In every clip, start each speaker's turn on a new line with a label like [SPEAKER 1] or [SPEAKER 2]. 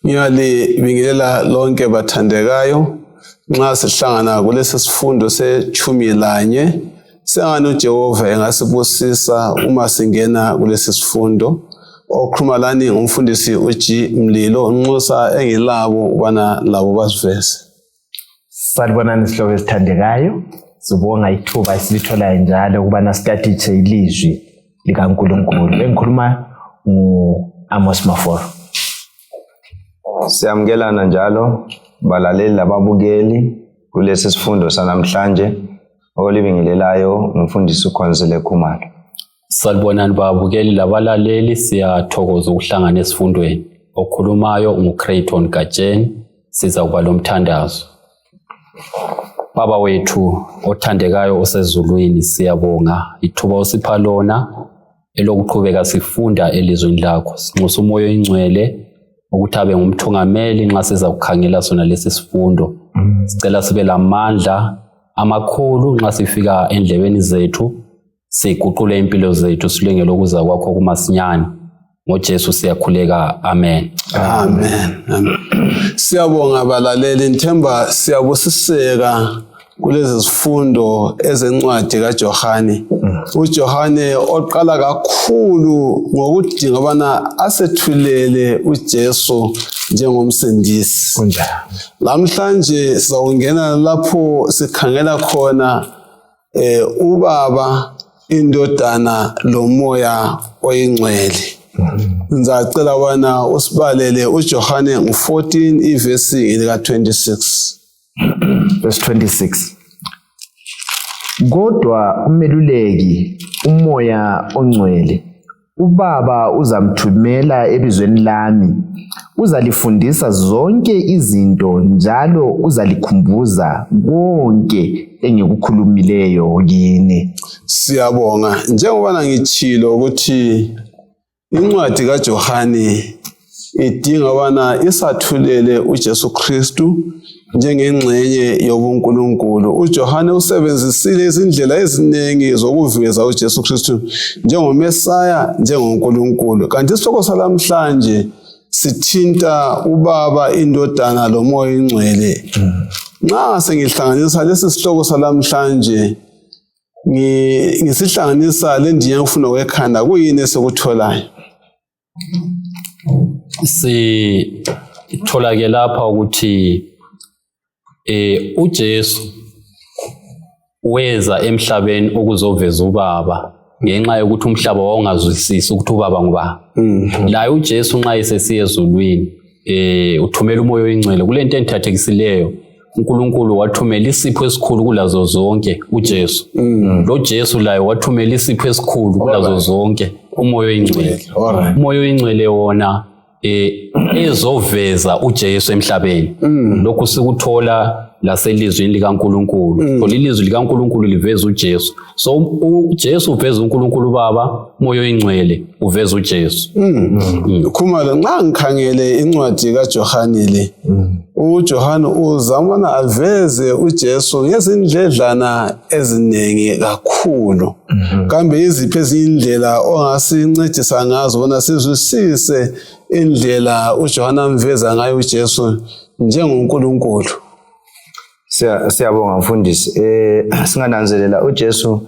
[SPEAKER 1] Ngiyalibingelela lonke bathandekayo nxa sihlangana kulesi sifundo sechumi lanye sengani uJehova engasibusisa uma singena kulesi sifundo. Okhuluma lani ngumfundisi uG Mlilo unxusa engilabo ubana labo basiveze.
[SPEAKER 2] Salibonani sihloko esithandekayo, sibonga ithuba esilitholayo njalo ukubana sithathe ilizwi likaNkulunkulu. Engikhuluma Amos Maforo.
[SPEAKER 3] Siyamkelana njalo balaleli lababukeli kulesi sifundo sanamhlanje okulibingelelayo umfundisi uKhonzile Khumalo.
[SPEAKER 4] Salibonani babukeli labalaleli, siyathokoza ukuhlangana esifundweni. Okhulumayo uCrayton Gatsheni, siza kuba lomthandazo. Baba wethu othandekayo osezulwini, siyabonga ithuba osipha lona elokuqhubeka sifunda elizweni lakho. Sinxusa umoya oyingcwele ukuthi abe ngumthungameli nxa siza kukhangela sona lesi sifundo. Sicela sibe lamandla amakhulu nxa sifika endlebeni zethu, siguqule impilo zethu silungele ukuza kwakho kumasinyane. NgoJesu siyakhuleka, amen.
[SPEAKER 1] Amen. Amen. Siyabonga balaleli, nithemba siyabusiseka kulezi sifundo ezencwadi kaJohane. uJohane oqala kakhulu ngokudinga bana asethulele uJesu njengomsindisi. Namhlanje sizawungena lapho sikhangela khona ubaba, indodana lomoya oyingcwele. Ngizacela bana usibalele uJohane 14 ivesi lika 26.
[SPEAKER 2] Verse 26. Kodwa umeluleki, umoya ongcwele, ubaba uzamthumela ebizweni lami, uzalifundisa zonke izinto njalo uzalikhumbuza konke engikukhulumileyo kini.
[SPEAKER 1] Siyabonga njengoba ngitshilo ukuthi incwadi kaJohane idinga bana isathulele uJesu Kristu njengengxenye yobuNkulunkulu. uJohane usebenzisile izindlela eziningi zokuveza uJesu Kristu njengomesaya, njengoNkulunkulu. Kanti isihloko salamhlanje sithinta ubaba, indodana lomoya oyingcwele. Nxa sengihlanganisa lesi sihloko salamhlanje ngisihlanganisa le ndiye ngifuna ukwekhanda, kuyini esikutholayo?
[SPEAKER 4] Sithola ke lapha ukuthi uJesu weza emhlabeni ukuzoveza ubaba ngenxa yokuthi umhlaba wawungazwisisi ukuthi ubaba ngubani. La uJesu nxa esesiya ezulwini uthumela umoya oyingcwele. Kulento enthathekisileyo uNkulunkulu wathumela isipho esikhulu kulazo zonke uJesu. Lo Jesu laye wathumela isipho esikhulu kulazo zonke, umoya oyingcwele. Umoya oyingcwele wona ezoveza uJesu emhlabeni. Lokhu sikuthola laselizwini likaNkulunkulu. Ilizwi likaNkulunkulu liveza uJesu. So uJesu uveza uNkulunkulu Baba, umoya oyingcwele uveza uJesu.
[SPEAKER 1] Khumalo, nxa ngikhangele incwadi kaJohane le, uJohane uzamana aveze uJesu ngezindledlana eziningi kakhulu. Kambe iziphi izindlela ongasincedisa ngazo bona sizwisise indlela uJohane amveza ngayo uJesu njengoNkulunkulu?
[SPEAKER 3] Siyabonga mfundisi. Singananzelela uJesu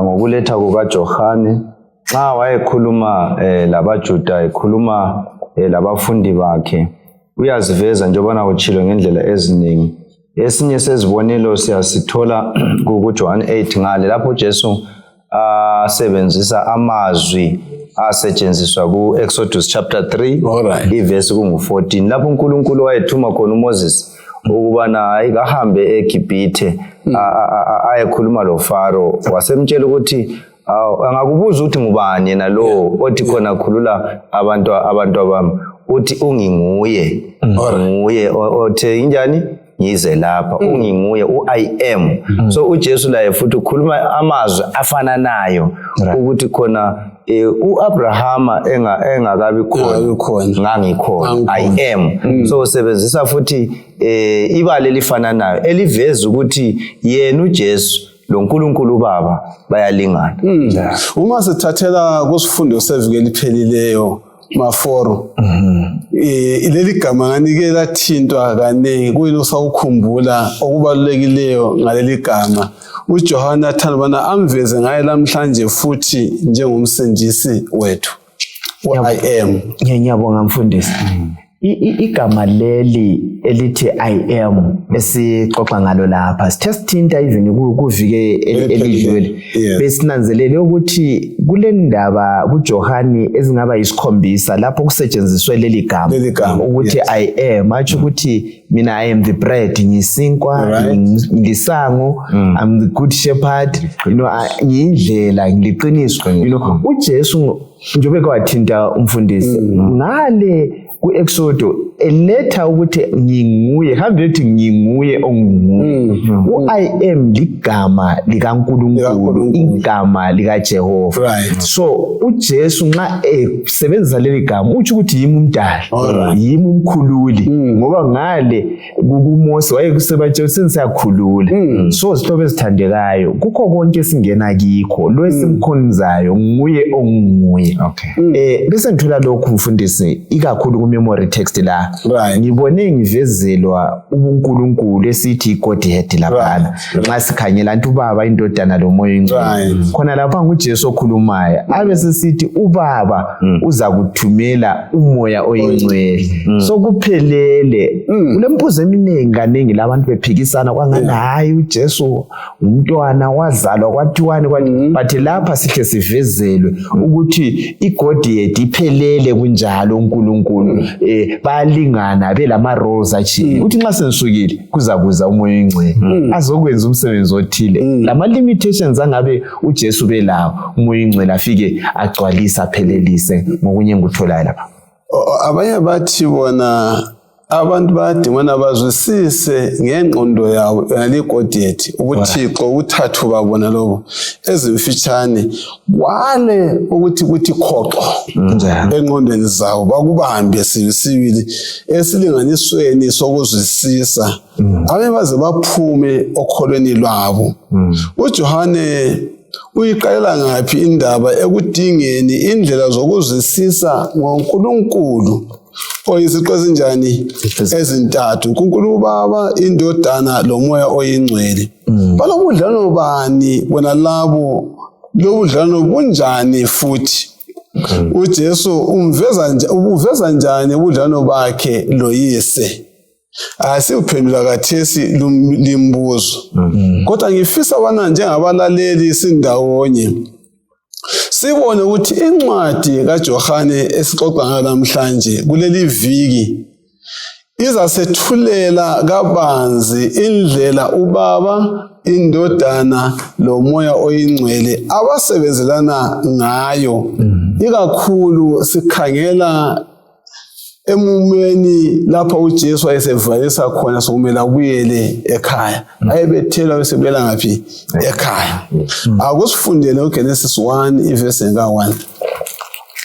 [SPEAKER 3] ngokuletha kukaJohane xa wayekhuluma labaJuda, ekhuluma labafundi bakhe, uyaziveza njengoba utshilo ngendlela eziningi. Esinye sezibonelo siyasithola kuJohn 8 ngale lapho uJesu asebenzisa amazwi asetshenziswa ku-Exodus chapter 3 ivesi kungu-14 lapho uNkulunkulu wayethuma khona uMoses ukubana ayikahambe eGibhithe ayekhuluma loFaro. Wasemtshela ukuthi angakubuza ukuthi ngubani yena lo othi khona khulula abantu abami, uthi unginguye. Nguye othe injani ngize lapha, unginguye, I am. So uJesu laye futhi ukhuluma amazwi afananayo ukuthi khona uAbrahama engakabi khona ngangikhona, I am. So usebenzisa futhi ibale lifananayo eliveza ukuthi yena uJesu lo nkulunkulu baba bayalingana.
[SPEAKER 1] Uma sithathela kusifundo sevikeli liphelileyo, Maforo. Leli gama nganike lathintwa kaningi kuyini usawukhumbula okubalulekileyo ngaleli gama uJohane athanda bana amveze ngaye namhlanje futhi njengomsindisi wethu I am.
[SPEAKER 2] Ngiyabonga mfundisi. Igama leli elithi I am esixoxa ngalo lapha sithethinta even kuvike elidlule besinanzelele ukuthi kule ndaba kuJohane ezingaba yisikhombisa lapho kusetshenziswe leli gama ukuthi I am athi ukuthi mina I am the bread ngisinkwa ngisango I'm the good shepherd ngiyindlela ngiliqiniso uJesu njengoba kwathinta umfundisi ngale ku-Exodo eletha ukuthi nginguye hambe ethi nginguye onguye I am ligama likaNkulunkulu igama likaJehova so uJesu nxa esebenzisa leli gama uthi ukuthi yimi umdali yimi umkhululi ngoba ngale kuMose wayesebatsheleni siyakhulula so sihlobo esithandekayo kukho konke singena kikho lo esimkhonzayo nguye onguye bese ngithola lokhu mfundisi ikakhulu memory text la ngibone ngivezelwa ubuNkulunkulu esithi Godhead lapha nxa sikhangela nti ubaba indodana lomoya oyingcwele khona lapha nguJesu okhulumayo abe sesithi ubaba uza kuthumela umoya oyingcwele so kuphelele kulempuzo eminingi kaningi labantu bephikisana kwangani hayi uJesu umntwana wazalwa kwathiwani but lapha sithe sivezelwe ukuthi iGodhead iphelele kunjalo uNkulunkulu balingana belama roles achi uthi nxa sensukile kuzakuza umoya oyingcwele azokwenza umsebenzi othile lama limitations angabe uJesu belawo umoya oyingcwele afike agcwalisa phelelise ngokunye ngutholayo lapha
[SPEAKER 1] abanye bathi bona abantu bayadingwana bazwisise ngengqondo yabo ngaliGodhead ubuthixo uthathu babona lobo ezimfitshane wale ukuthi khoxo engqondweni zawo bakubambe sibili esilinganisweni sokuzwisisa abe baze baphume okholweni lwabo uJohane uyiqalela ngaphi indaba ekudingeni indlela zokuzwisisa ngoNkulunkulu oyisiqo ezinjani ezintathu uNkulunkulu Baba indodana lomoya oyingcwele balobudlalo bani bona labo lobudlalo bunjani futhi uJesu uveza njani ubudlalo bakhe loyise asiphendula kathesi limbuzo kodwa ngifisa bana njengabalaleli sindawonye sibone ukuthi incwadi kaJohane esixoxa ngayo namhlanje kuleli viki izasethulela kabanzi indlela ubaba indodana lomoya oyingcwele abasebenzelana ngayo ikakhulu sikhangela emumeni lapha uJesu wayesevalisa khona sokumela ubuyele ekhaya ayebethela wesebuyela ngaphi ekhaya akusifundele uGenesis 1 ivesi enga1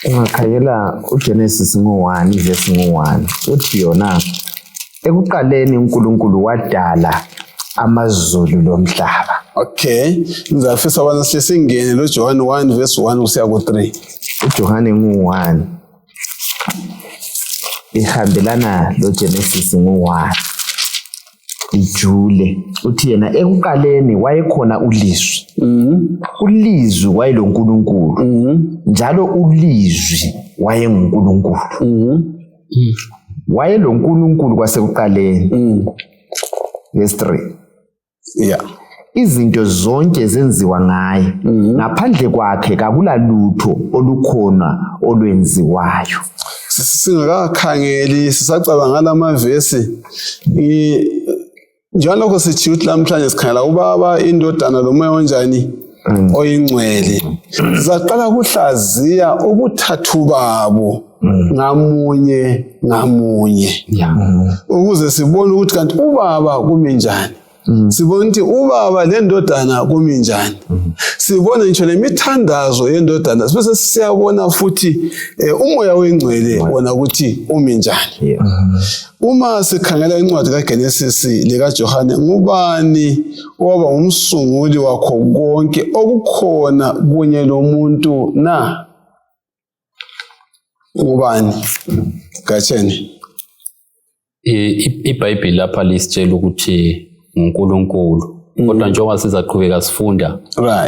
[SPEAKER 2] ungakhayela uGenesis 1 ivesi ngo1 uthi yona ekuqaleni uNkulunkulu wadala amazulu lomhlaba
[SPEAKER 1] okay ngizafisa abantu sesingene lo John 1 verse 1 kusiya ku3
[SPEAKER 2] uJohane ngo1 ihambelana lo Genesis ngo1 ijule uthi yena ekuqaleni wayekhona ulizwi ulizwi wayeloNkulunkulu njalo ulizwi wayenguNkulunkulu wayeloNkulunkulu kwasekuqaleni verse 3
[SPEAKER 1] yeah
[SPEAKER 2] izinto zonke zenziwa ngaye ngaphandle kwakhe akula lutho olukhona olwenziwayo
[SPEAKER 1] singakakhangeli sisacabanga lamavesi njalokho sithi ukuthi namhlanje sikhangela ubaba indodana lomoya onjani oyingcwele sizaqala kuhlaziya ubuthathu babo ngamunye ukuze sibone ukuthi kanti ubaba kumi njani sibona ukuthi ubaba lendodana kumi njani sibona ngisho lemithandazo yendodana bese siyabona futhi umoya oyingcwele wona ukuthi umi njani uma sikhangela incwadi kaGenesis likaJohane ngubani oba umsunguli wakho konke okukhona kunye lomuntu na Ngubani? Gatsheni.
[SPEAKER 4] iBhayibheli lapha lisitshela ukuthi uNkulunkulu, kodwa njengoba sizaqhubeka sifunda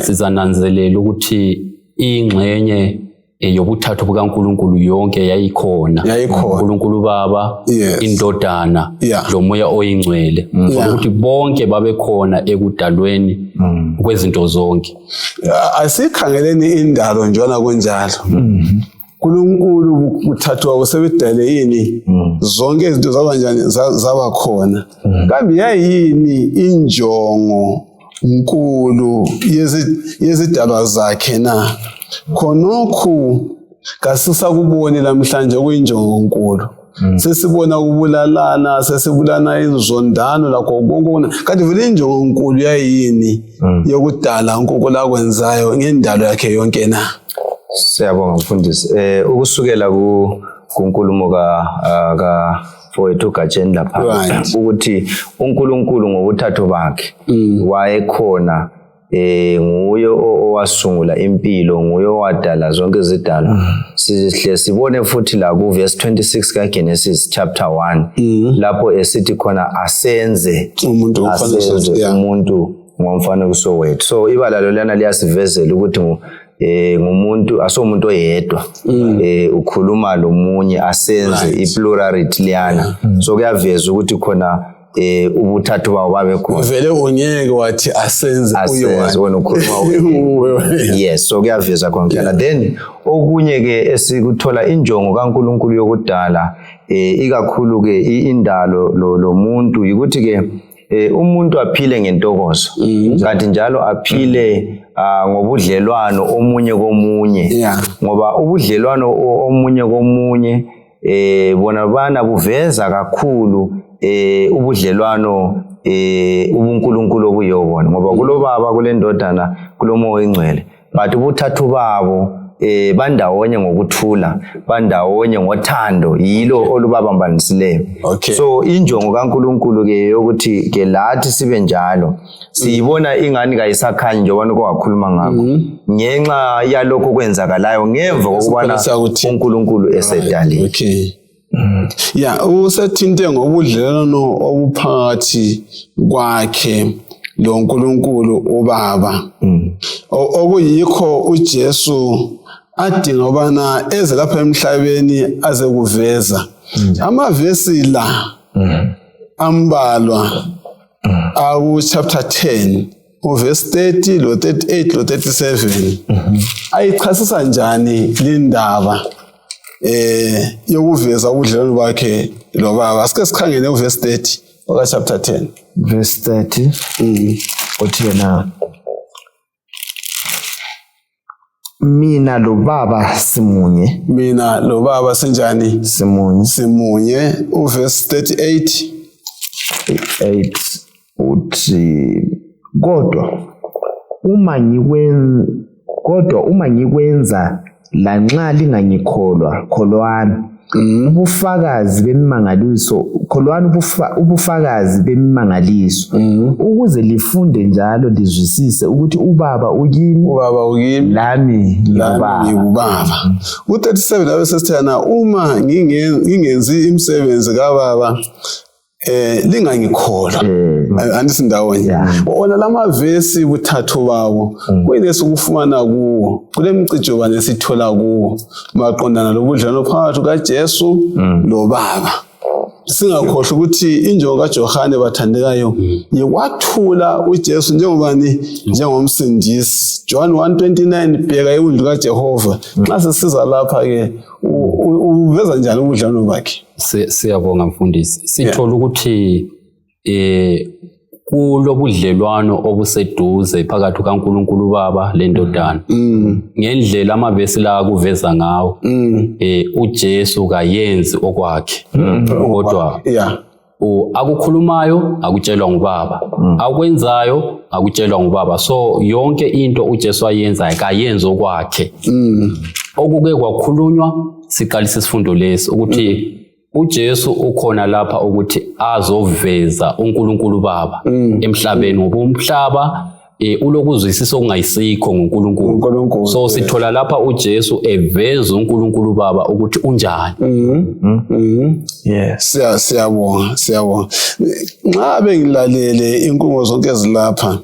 [SPEAKER 4] sizananzelela ukuthi ingxenye yobuthathu bukaNkulunkulu yonke yayikhona. uNkulunkulu Baba, Indodana, loMoya Oyingcwele. Ukuthi bonke babekhona ekudalweni kwezinto zonke.
[SPEAKER 1] Asikhangeleni indalo njalo kunjalo. uNkulunkulu uthathu wabo sebedale yini zonke izinto zabanjani zaba khona. Kambe yayini injongo nkulu yezidalwa zakhe na? Khonokhu kasisakuboni namhlanje kuyinjongo nkulu. Sesibona ukubulalana, sesibulana izondano lakho konke. Kanti vele injongo nkulu yayini yokudala uNkulunkulu akwenzayo ngendalo yakhe yonke na?
[SPEAKER 3] Siyabonga mfundisi. Ukusukela kunkulumo ka fowethu Gatsheni lapha ukuthi uNkulunkulu ngobuthathu bakhe wayekhona, nguye owasungula impilo, nguye owadala zonke izidalwa. Sihle sibone futhi la ku verse 26 ka Genesis chapter 1 lapho esithi khona asenze umuntu ngomfanekiso wethu. So ibala lolana liyasivezela ukuthi ngumuntu asomuntu oyedwa, ukhuluma lomunye asenze iplurality liyana. So kuyaveza ukuthi khona ubuthathu bawo babekhona.
[SPEAKER 1] Vele ungeke wathi asenze
[SPEAKER 3] wena ukhuluma yes, so kuyaveza konke. Then okunye ke esikuthola injongo kaNkulunkulu yokudala ikakhulu ke indalo lomuntu ukuthi ke umuntu aphile ngentokozo, kanti njalo aphile ngobudlelwano omunye komunye. Ngoba ubudlelwano omunye komunye bona bana buveza kakhulu ubudlelwano ubuNkulunkulu obuyobona, ngoba kulo Baba, kule Ndodana, kulo Moya Oyingcwele, but ubuthathu babo bandawonye ngokuthula, bandawonye ngothando, yilo olubabambanisileyo. So injongo kaNkulunkulu ke yokuthi ke lathi sibe njalo siyibona ingani kayisakhanyi njengoba nokwakhuluma ngakho, ngenxa yalokho kwenzakalayo ngemva kokubana uNkulunkulu esedalile.
[SPEAKER 1] Usethinte ngobudlelwano obuphakathi kwakhe lo uNkulunkulu uBaba, okuyikho uJesu adinga ubana eze lapha emhlabeni aze kuveza. Amavesi la ambalwa aku chapter 10 verse 30 lo 38 lo 37 ayichasisa njani lindaba yokuveza ubudlelwano bakhe lo Baba. Asike sikhangele uverse 30 oka chapter 10
[SPEAKER 2] verse 30. Uthi yena, mina lo Baba simunye.
[SPEAKER 1] Mina lo Baba sinjani? Simunye. Uverse 38
[SPEAKER 2] uthi kodwa uma ngikwenza lanxa lingangikholwa, kholwani ubufakazi bemimangaliso, ubufakazi bemimangaliso, ukuze lifunde njalo lizwisise ukuthi uBaba ukimi, lami
[SPEAKER 1] ngubaba. U37 lawe sesithana, uma ngingenzi imisebenzi kaBaba lingangikholwa. Andisindawonye. Ona lamavesi buthathu babo kuyinesikufumana kuwo kule mcijo nesithola kuwo maqondana lobudlelwano phakathi kaJesu lo Baba. Singakhohlwa ukuthi injongo kaJohane bathandekayo yikwathula uJesu njengomsindisi. John 1:29 bheka iwundlu kaJehova. Nxa sesiza lapha ke uveza njani ubudlelwano bakhe?
[SPEAKER 4] Siyabonga mfundisi. Sithola ukuthi kulobudlelwano obuseduze phakathi kaNkulunkulu Baba leNdodana. Ngendlela amavesi la kuveza ngawo, uJesu kayenzi okwakhe, kodwa akukhulumayo akutshelwa nguBaba, akwenzayo akutshelwa nguBaba. So yonke into uJesu ayenzayo kayenzi okwakhe. Okuke kwakhulunywa siqalisa isifundo lesi ukuthi uJesu ukhona lapha ukuthi azoveza uNkulunkulu Baba emhlabeni, ngoba umhlaba ulokuzwisisa okungayisikho ngoNkulunkulu. So sithola lapha uJesu eveza uNkulunkulu Baba ukuthi unjani.
[SPEAKER 1] Yes. Siyabonga. Nxa bengilalele inkulumo zonke ezilapha,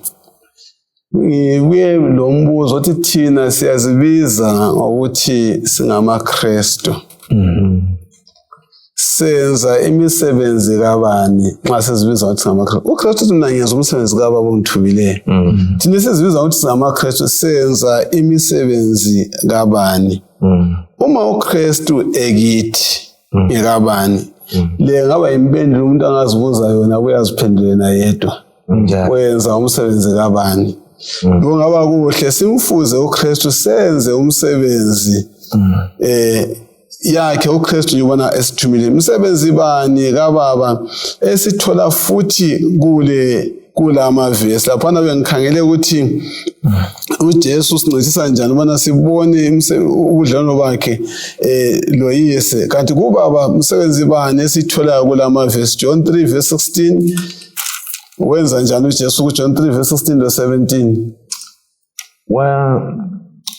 [SPEAKER 1] ngibuye lo mbuzo othi thina siyazibiza ngokuthi singamaKristu. Senza imisebenzi kabani nxa sizibiza ukuthi singamaKristu? uKristu uthi mina ngenza umsebenzi kaBaba ongithumileyo. Thina sizibiza ukuthi singamaKristu senza imisebenzi kabani? Uma uKristu ekithi ngekabani, le ngaba impendulo umuntu angazibuza yona uyaziphendula yedwa. Wenza umsebenzi kabani? Kungaba kuhle simfuze uKristu senze umsebenzi yakhe uKristu ngibona esithumile. Umsebenzi bani kaBaba esithola futhi kulama verse laphana bengikhangele ukuthi uJesu sincedisa njani ubana sibone ubudlelwano bakhe loyise. Kanti kuBaba umsebenzi bani esithola kulama verse? John 3 verse 16 wenza njani uJesu ku John 3 verse 16 to 17?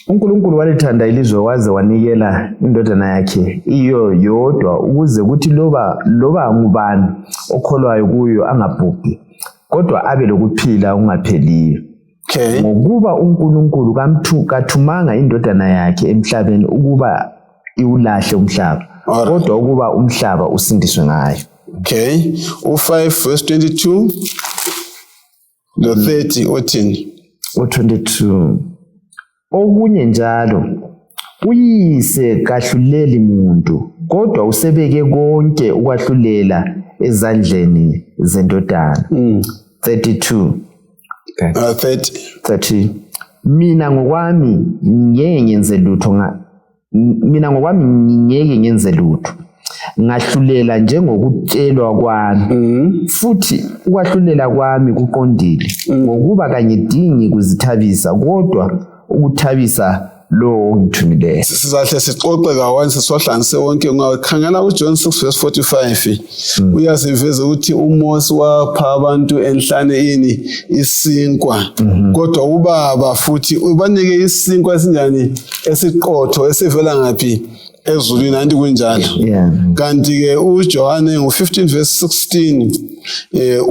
[SPEAKER 2] uNkulunkulu walithanda ilizwe waze wanikela indodana yakhe iyo yodwa ukuze kuthi loba ngubani okholwayo kuyo angabhubhi kodwa abe lokuphila okungapheliyo. Ngokuba uNkulunkulu kathumanga indodana yakhe emhlabeni ukuba iwulahle umhlaba, kodwa ukuba umhlaba usindiswe ngayo. U5 verse 22 lo 30 othini? U22 okunye njalo uyise kahluleli muntu kodwa usebeke konke ukwahlulela ezandleni zendodana. 32 30 mina ngokwami ngeke ngenze lutho ngahlulela njengokutshelwa kwami futhi ukwahlulela kwami kuqondile ngokuba kangidingi kuzithabisa kodwa ukuthabisa lo ongithumileyo. Sizahle sixoxe kawanzi sisohlanganise wonke. Ungakhangela uJohn 6 verse 45 uyasiveza ukuthi uMose wapha abantu enhlane isinkwa kodwa uBaba futhi ubanike isinkwa esinjani esiqotho esivela ngaphi ezulwini anti kunjalo. Kanti ke uJohane ngo15 verse 16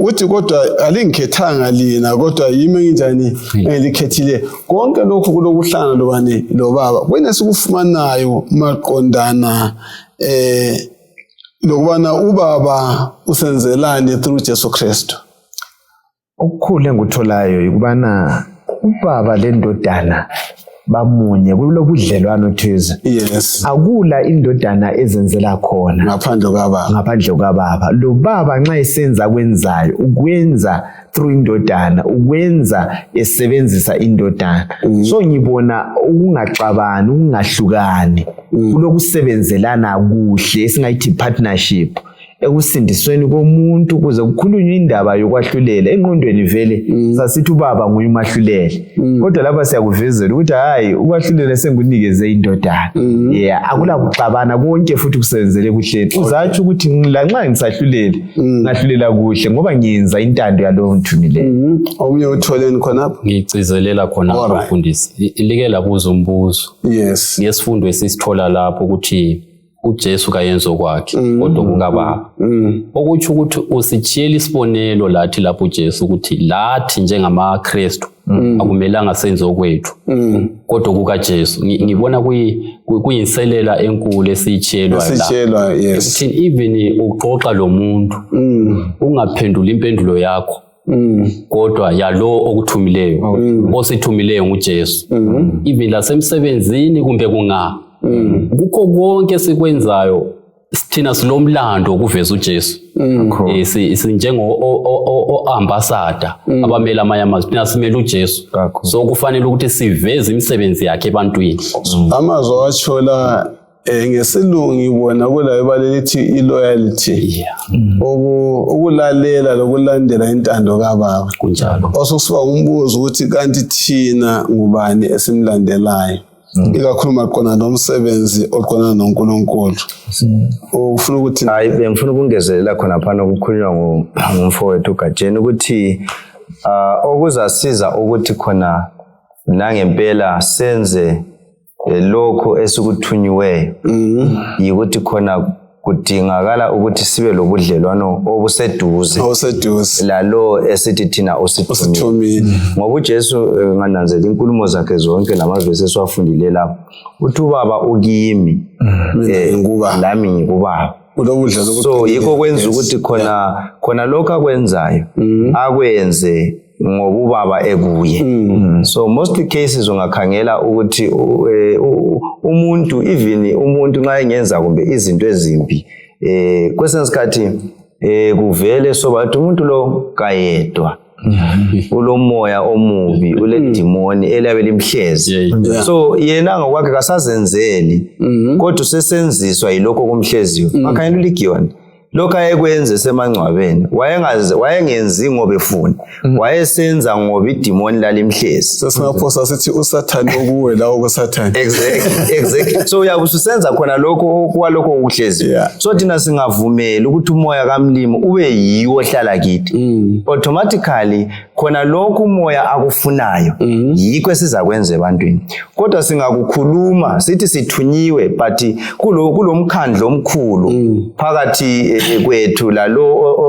[SPEAKER 2] uthi kodwa alingikhethanga lina kodwa yimi nginjani ngilikhethile. Konke lokhu kulokuhlangana lobani loBaba. Wena sikufumanayo maqondana lokubana uBaba usenzelani through Jesu Kristu. Okukhulu engikutholayo ukubana uBaba lendodana bamunye kulobudlelwano thize. Akula indodana ezenzela khona ngaphandle kaBaba. Lo Baba nxa esenza kwenzayo ukwenza through indodana, ukwenza esebenzisa indodana. So ngibona ukungaxabani, ukungahlukani kulokusebenzelana kuhle esingayithi partnership ekusindisweni komuntu kuze kukhulunywe indaba yokwahlulela. Engqondweni vele sasithi uBaba nguye umahluleli kodwa lapha siyakuvezela ukuthi hayi ukwahlulela sengunikeze indodana. Akula kuxabana konke futhi kusebenzele kuhle. Uzathi ukuthi lanxa ngisahlulela ngahlulela kuhle ngoba ngiyenza intando yalowo ngithumileyo. Omnye utholeni khonapho
[SPEAKER 4] ngicizelela khona abafundisi like labuza umbuzo. Ngesifundo esisithola lapho ukuthi uJesu kayenza okwakhe kodwa kukaBaba. Okuthi ukuthi usitshiyela isibonelo lathi lapho uJesu ukuthi lathi njengamaKristu akumelanga senze okwethu kodwa kukaJesu. Ngibona kuyinselela enkulu esiyitshiyelwa la. Ukuthi even uxoxa lo muntu ungaphendula impendulo yakho kodwa yalo okuthumileyo osithumileyo nguJesu. Even lasemsebenzini kumbe kukho konke sikwenzayo sithina silomlando ukuveza uJesu. Sinjengo-ambassador abamele amanye amazwe, thina simele uJesu. So kufanele ukuthi siveze imisebenzi yakhe ebantwini.
[SPEAKER 1] Amazwi awatshola ngesilungu ngibona kula ebalithi iloyalty. Ukulalela lokulandela intando kaBaba.
[SPEAKER 4] Kunjalo.
[SPEAKER 1] Osokusiba umbuzo ukuthi kanti thina ngubani esimlandelayo? Ikakhulu maqona nomsebenzi oqona noNkulunkulu. Ufuna ukuthi
[SPEAKER 3] hayi bengifuna ukungezelela khona phana ukukhulunywa ngumfowethu uGajeni ukuthi okuzasiza ukuthi khona nangempela senze lokho esikuthunyiweyo yikuthi khona kudingakala ukuthi sibe lobudlelwano obuseduze lalo esithi thina osithumile ngoba uJesu ngananzela inkulumo zakhe zonke lamavesi esiwafundile lapho uthi ubaba ukimi lami ngikubaba so yikho kwenza ukuthi khona lokho akwenzayo akwenze ngobubaba ekuye so most cases ungakhangela ukuthi umuntu even umuntu nxa engenza kumbe izinto ezimbi kwesinye isikhathi kuvele sobathi umuntu lo kayedwa ulomoya omubi ule demoni eliyabe limhlezi so yena ngokwakhe kasazenzeli kodwa sesenziswa yilokho kumhleziyo makhanyela uligiyona lokho ayekwenze semangcwabeni wayengenzi ngoba efuna wayesenza ngoba idemoni lalimhlezi
[SPEAKER 1] sesingaphosa sithi usathane okuwe la okusathane
[SPEAKER 3] exactly so uyakusenza khona lokho kwalokho ukuhlezi so thina singavumela ukuthi umoya kaMlimo ube yiwo ohlala kithi automatically khona lokho umoya akufunayo yikho esizakwenza ebantwini kodwa singakukhuluma sithi sithunyiwe but kulomkhandlo omkhulu phakathi kwethu lalo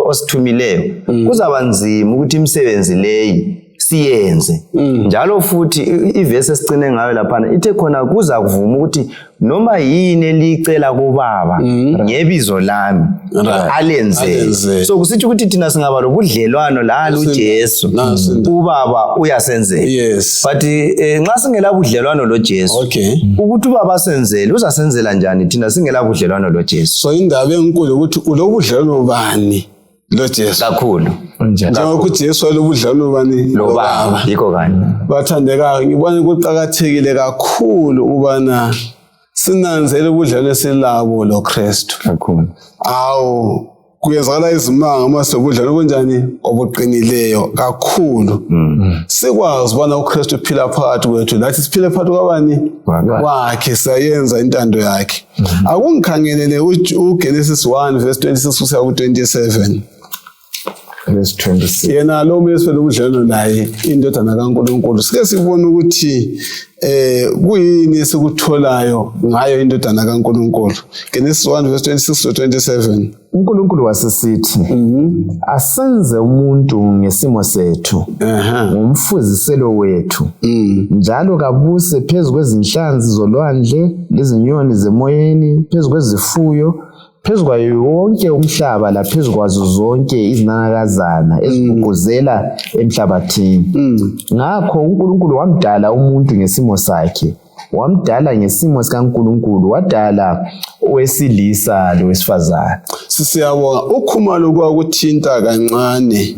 [SPEAKER 3] osithumileyo kuzaba nzima ukuthi imisebenzi leyi siyenze njalo futhi ivesi esicine ngayo lapha ithe khona kuza kuvuma ukuthi noma yini elicela kubaba ngebizo lami alenze so kusithi ukuthi thina singaba lobudlelwano la uJesu ubaba uyasenzela but nxa singela budlelwano loJesu ukuthi ubaba asenzele uzasenzela njani thina singela budlelwano loJesu
[SPEAKER 1] so indaba enkulu ukuthi ulobudlelwano bani loJesu
[SPEAKER 3] kakhulu
[SPEAKER 1] njengoba uJesu walobudlelwano bani
[SPEAKER 3] lobaba yikho kanye
[SPEAKER 1] bathandekayo ngibona kuqhakathekile kakhulu ubana sinanzele ubudlelwano esilabo loKristu
[SPEAKER 3] kakhulu
[SPEAKER 1] kuyenzakala izimanga mase ubudlelwano bunjani obuqinileyo kakhulu sikwazi ubana uKristu uphila phakathi kwethu lathi siphile phakathi kwabani wakhe sayenza intando yakhe akungikhangelele uGenesis 1 verse 26 kusiya ku27
[SPEAKER 2] verse 26
[SPEAKER 1] yena lo mesifela ubudlelwano naye indodana kaNkulunkulu sike sibone ukuthi kuyini esikutholayo ngayo indodana kaNkulunkulu Genesis 1 verse 26 to 27
[SPEAKER 2] uNkulunkulu wasesithi asenze umuntu ngesimo sethu ngomfuziselo wethu njalo kabuse phezulu kwezinhlanzi zolwandle lezinyoni zemoyeni phezulu kwezifuyo phezulu kwayo wonke umhlaba laphezulu kwazo zonke izinanakazana eziguguzela emhlabathini ngakho uNkulunkulu wamdala umuntu ngesimo sakhe wamdala ngesimo sikaNkulunkulu wadala owesilisa lowesifazane
[SPEAKER 1] siyabonga ukhumalo kwakuthinta kancane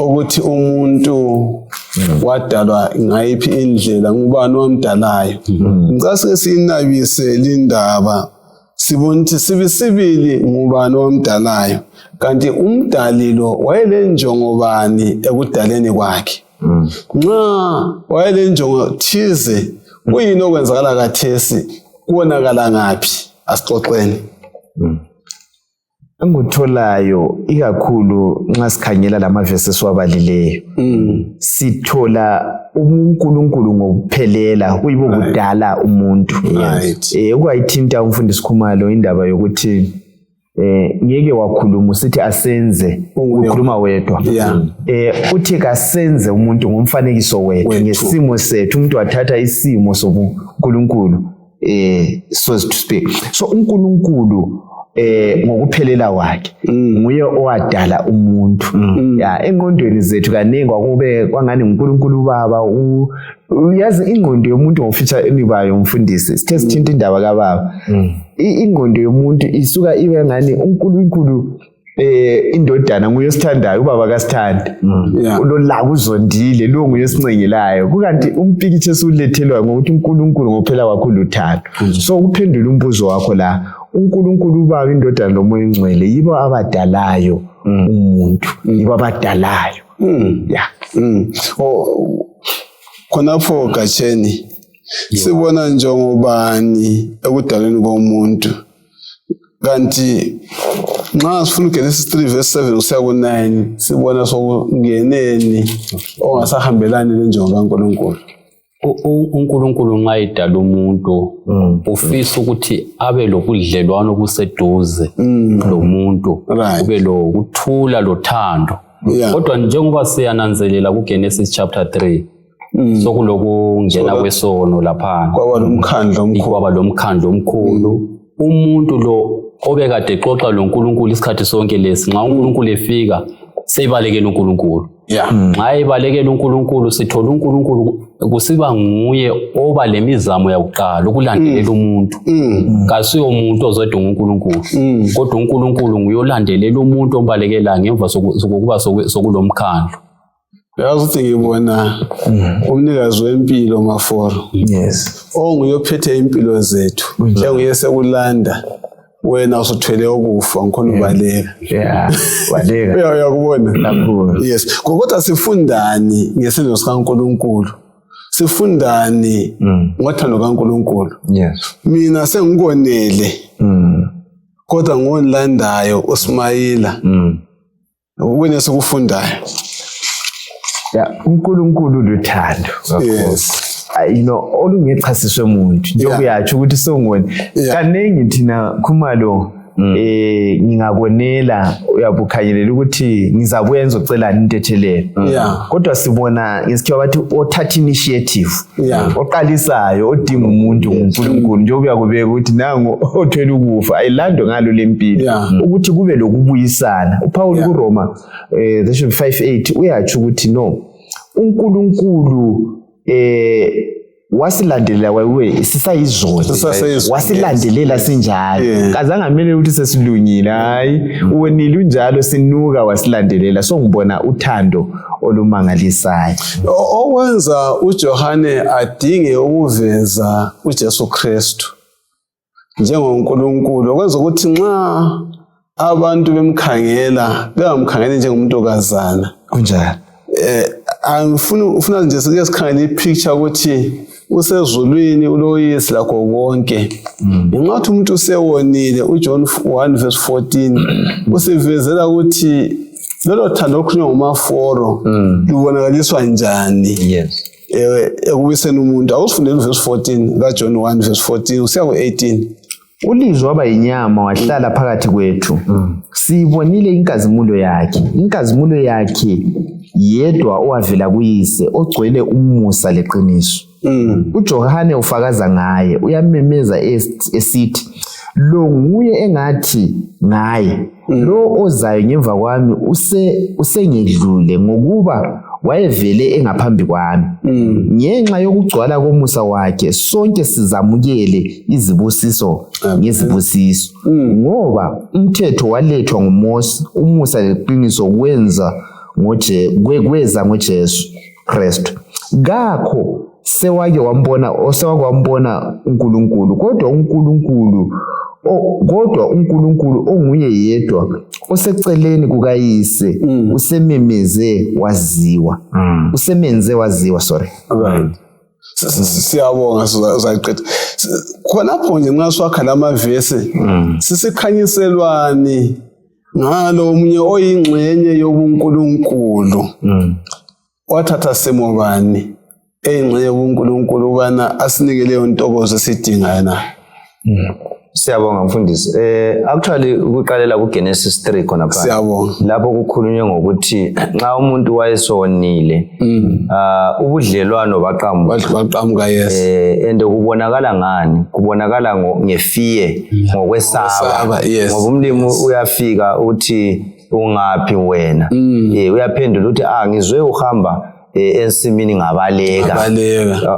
[SPEAKER 1] ukuthi umuntu wadalwa ngayiphi indlela ngubani wamdalayo ngicela sinabise lindaba sibona ukuthi sibisibili ngubani wamdalayo kanti umdali lo wayelenjongo bani ekudaleni kwakhe nxa wayelenjongo thize kuyini okwenzakala kathesi kubonakala ngaphi asixoxeni
[SPEAKER 2] engikutholayo ikakhulu nxa sikhangela lamavesi esiwabalileyo sithola uNkulunkulu ngokuphelela kuyibo kudala umuntu okwayithinta umfundisi Khumalo indaba yokuthi ngeke wakhuluma usithi asenze ukhuluma wedwa uthi kasenze umuntu ngomfanekiso wethu ngesimo sethu umuntu wathatha isimo sobuNkulunkulu so to speak so uNkulunkulu ngokuphelela kwakhe nguye owadala umuntu engqondweni zethu kaningi kwakube kwangani uNkulunkulu baba uyazi ingqondo yomuntu ngofitha enibayo umfundisi sithe sithinta indaba kaBaba ingqondo yomuntu isuka ibe ngani uNkulunkulu indodana nguye osithandayo ubaba kasithandi ulolaka uzondile lo nguye esincengelayo kukanti umpikitshe esulethelwa ngokuthi uNkulunkulu ngophela kwakhe luthando so ukuphendula umbuzo wakho la uNkulunkulu ubaba indodana lomoya ingcwele yibo abadalayo umuntu yibo abadalayo
[SPEAKER 1] khonapho Gatsheni sibona njengobani ekudalweni komuntu kanti nxa sifuna uGenesis 3 verse 7 kusiya ku9 sibona sokungeneni ongasahambelani lenjongo kaNkulunkulu.
[SPEAKER 4] uNkulunkulu nxa edala umuntu ufisa ukuthi abe lobudlelwano obuseduze lomuntu, kube lokuthula lothando. Kodwa njengoba siyananzelela kuGenesis chapter 3 sokulokungena kwesono lapha kwaba lomkhandlo omkhulu. Umuntu lo obekade exoxa loNkulunkulu isikhathi sonke lesi, nxa uNkulunkulu efika seyibalekela uNkulunkulu. Nxa ebalekela uNkulunkulu sithola uNkulunkulu kusiba nguye oba lemizamo yakuqala ukulandelela umuntu. Kasiyo umuntu ozodinga uNkulunkulu, kodwa uNkulunkulu nguye olandelela umuntu ombalekela ngemva sokuba sokulomkhandlo.
[SPEAKER 1] Uyazi ukuthi ngibona umnikazi wempilo Maforo.
[SPEAKER 2] Yes.
[SPEAKER 1] Onguye ophethe impilo zethu. Njengoye sekulanda wena usuthwele ukufa ngikhona ubaleka.
[SPEAKER 2] Baleka.
[SPEAKER 1] Uyakubona?
[SPEAKER 2] Kakhulu.
[SPEAKER 1] Yes. Kodwa sifundani ngesendo sikaNkulunkulu? Sifundani ngothando kaNkulunkulu?
[SPEAKER 2] Yes.
[SPEAKER 1] Mina sengikonele. Kodwa ngonlandayo uSmayila. Ubone sikufundayo.
[SPEAKER 2] uNkulunkulu luthando.
[SPEAKER 1] Yes.
[SPEAKER 2] Olungechasiswe umuntu njengoba uyatsho ukuthi songone kanengi thina khumalo ngingabonela uyabukhanyelela ukuthi ngizakwenza ucelana into ethelele. Kodwa sibona ngesikhiwa bathi othatha initiative, oqalisayo, odinga umuntu uNkulunkulu njengoba uyakubeka ukuthi nangu othwele ukufa ayilando ngalo lempilo ukuthi kube lokubuyisana. uPaul kuRoma 5:8 uyatsho ukuthi no, uNkulunkulu wasilandelela wawe sisayizolo, wasilandelela sinjalo, kazange amele ukuthi sesilungile, hayi uwonile unjalo sinuka wasilandelela. So ngibona uthando olumangalisayo
[SPEAKER 1] owenza uJohane adinge ukuveza uJesu Kristu njengoNkulunkulu, okwenza ukuthi nxa abantu bemkhangela bengamkhangeli njengomuntukazana
[SPEAKER 2] kunjalo.
[SPEAKER 1] Ufuna nje sike sikhangele ipicture ukuthi usezulwini uloyisi lakho konke. Ingathi umuntu usewonile. uJohn 1:14 usivezela ukuthi lelo thando okukhulunywa nguMaforo libonakaliswa njani ekubiseni umuntu. Awusifundele uverse 14 kaJohn 1:14 usiya ku18.
[SPEAKER 2] Ulizwe waba inyama wahlala phakathi kwethu. Sibonile inkazimulo yakhe yedwa owavela kuyise ogcwele umusa leqiniso. uJohane ufakaza ngaye, uyamemeza esithi lo nguye engathi ngaye, lo ozayo ngemva kwami usengedlule ngokuba wayevele engaphambi kwami. Ngenxa yokugcwala komusa wakhe sonke sizamukele izibusiso ngezibusiso. Ngoba umthetho walethwa nguMose, umusa leqiniso kweza ngoJesu Kristu. Ngakho sewake wambona uNkulunkulu, kodwa uNkulunkulu onguye yedwa oseceleni kukayise usemenze waziwa.
[SPEAKER 1] Siyabonga uzayiqeda khonapho nje nxa swakhala amavesi sisikhanyiselwani ngalo omunye oyingxenye yobuNkulunkulu wathatha semobani eyingxenye yobuNkulunkulu ubana asinikele intokozo esidingayo na.
[SPEAKER 3] Siyabonga mfundisi. Actually ukuqalela kuGenesis 3 khona phansi.
[SPEAKER 1] Siyabonga.
[SPEAKER 3] Lapho kukhulunywe ngokuthi nxa umuntu wayesonile ubudlelwano baqhamuka and kubonakala ngani? Kubonakala ngefear, ngokwesaba. Ngoba umlimi uyafika uthi ungapi wena? Uyaphendula uthi ngizwe uhamba ensimini ngabaleka.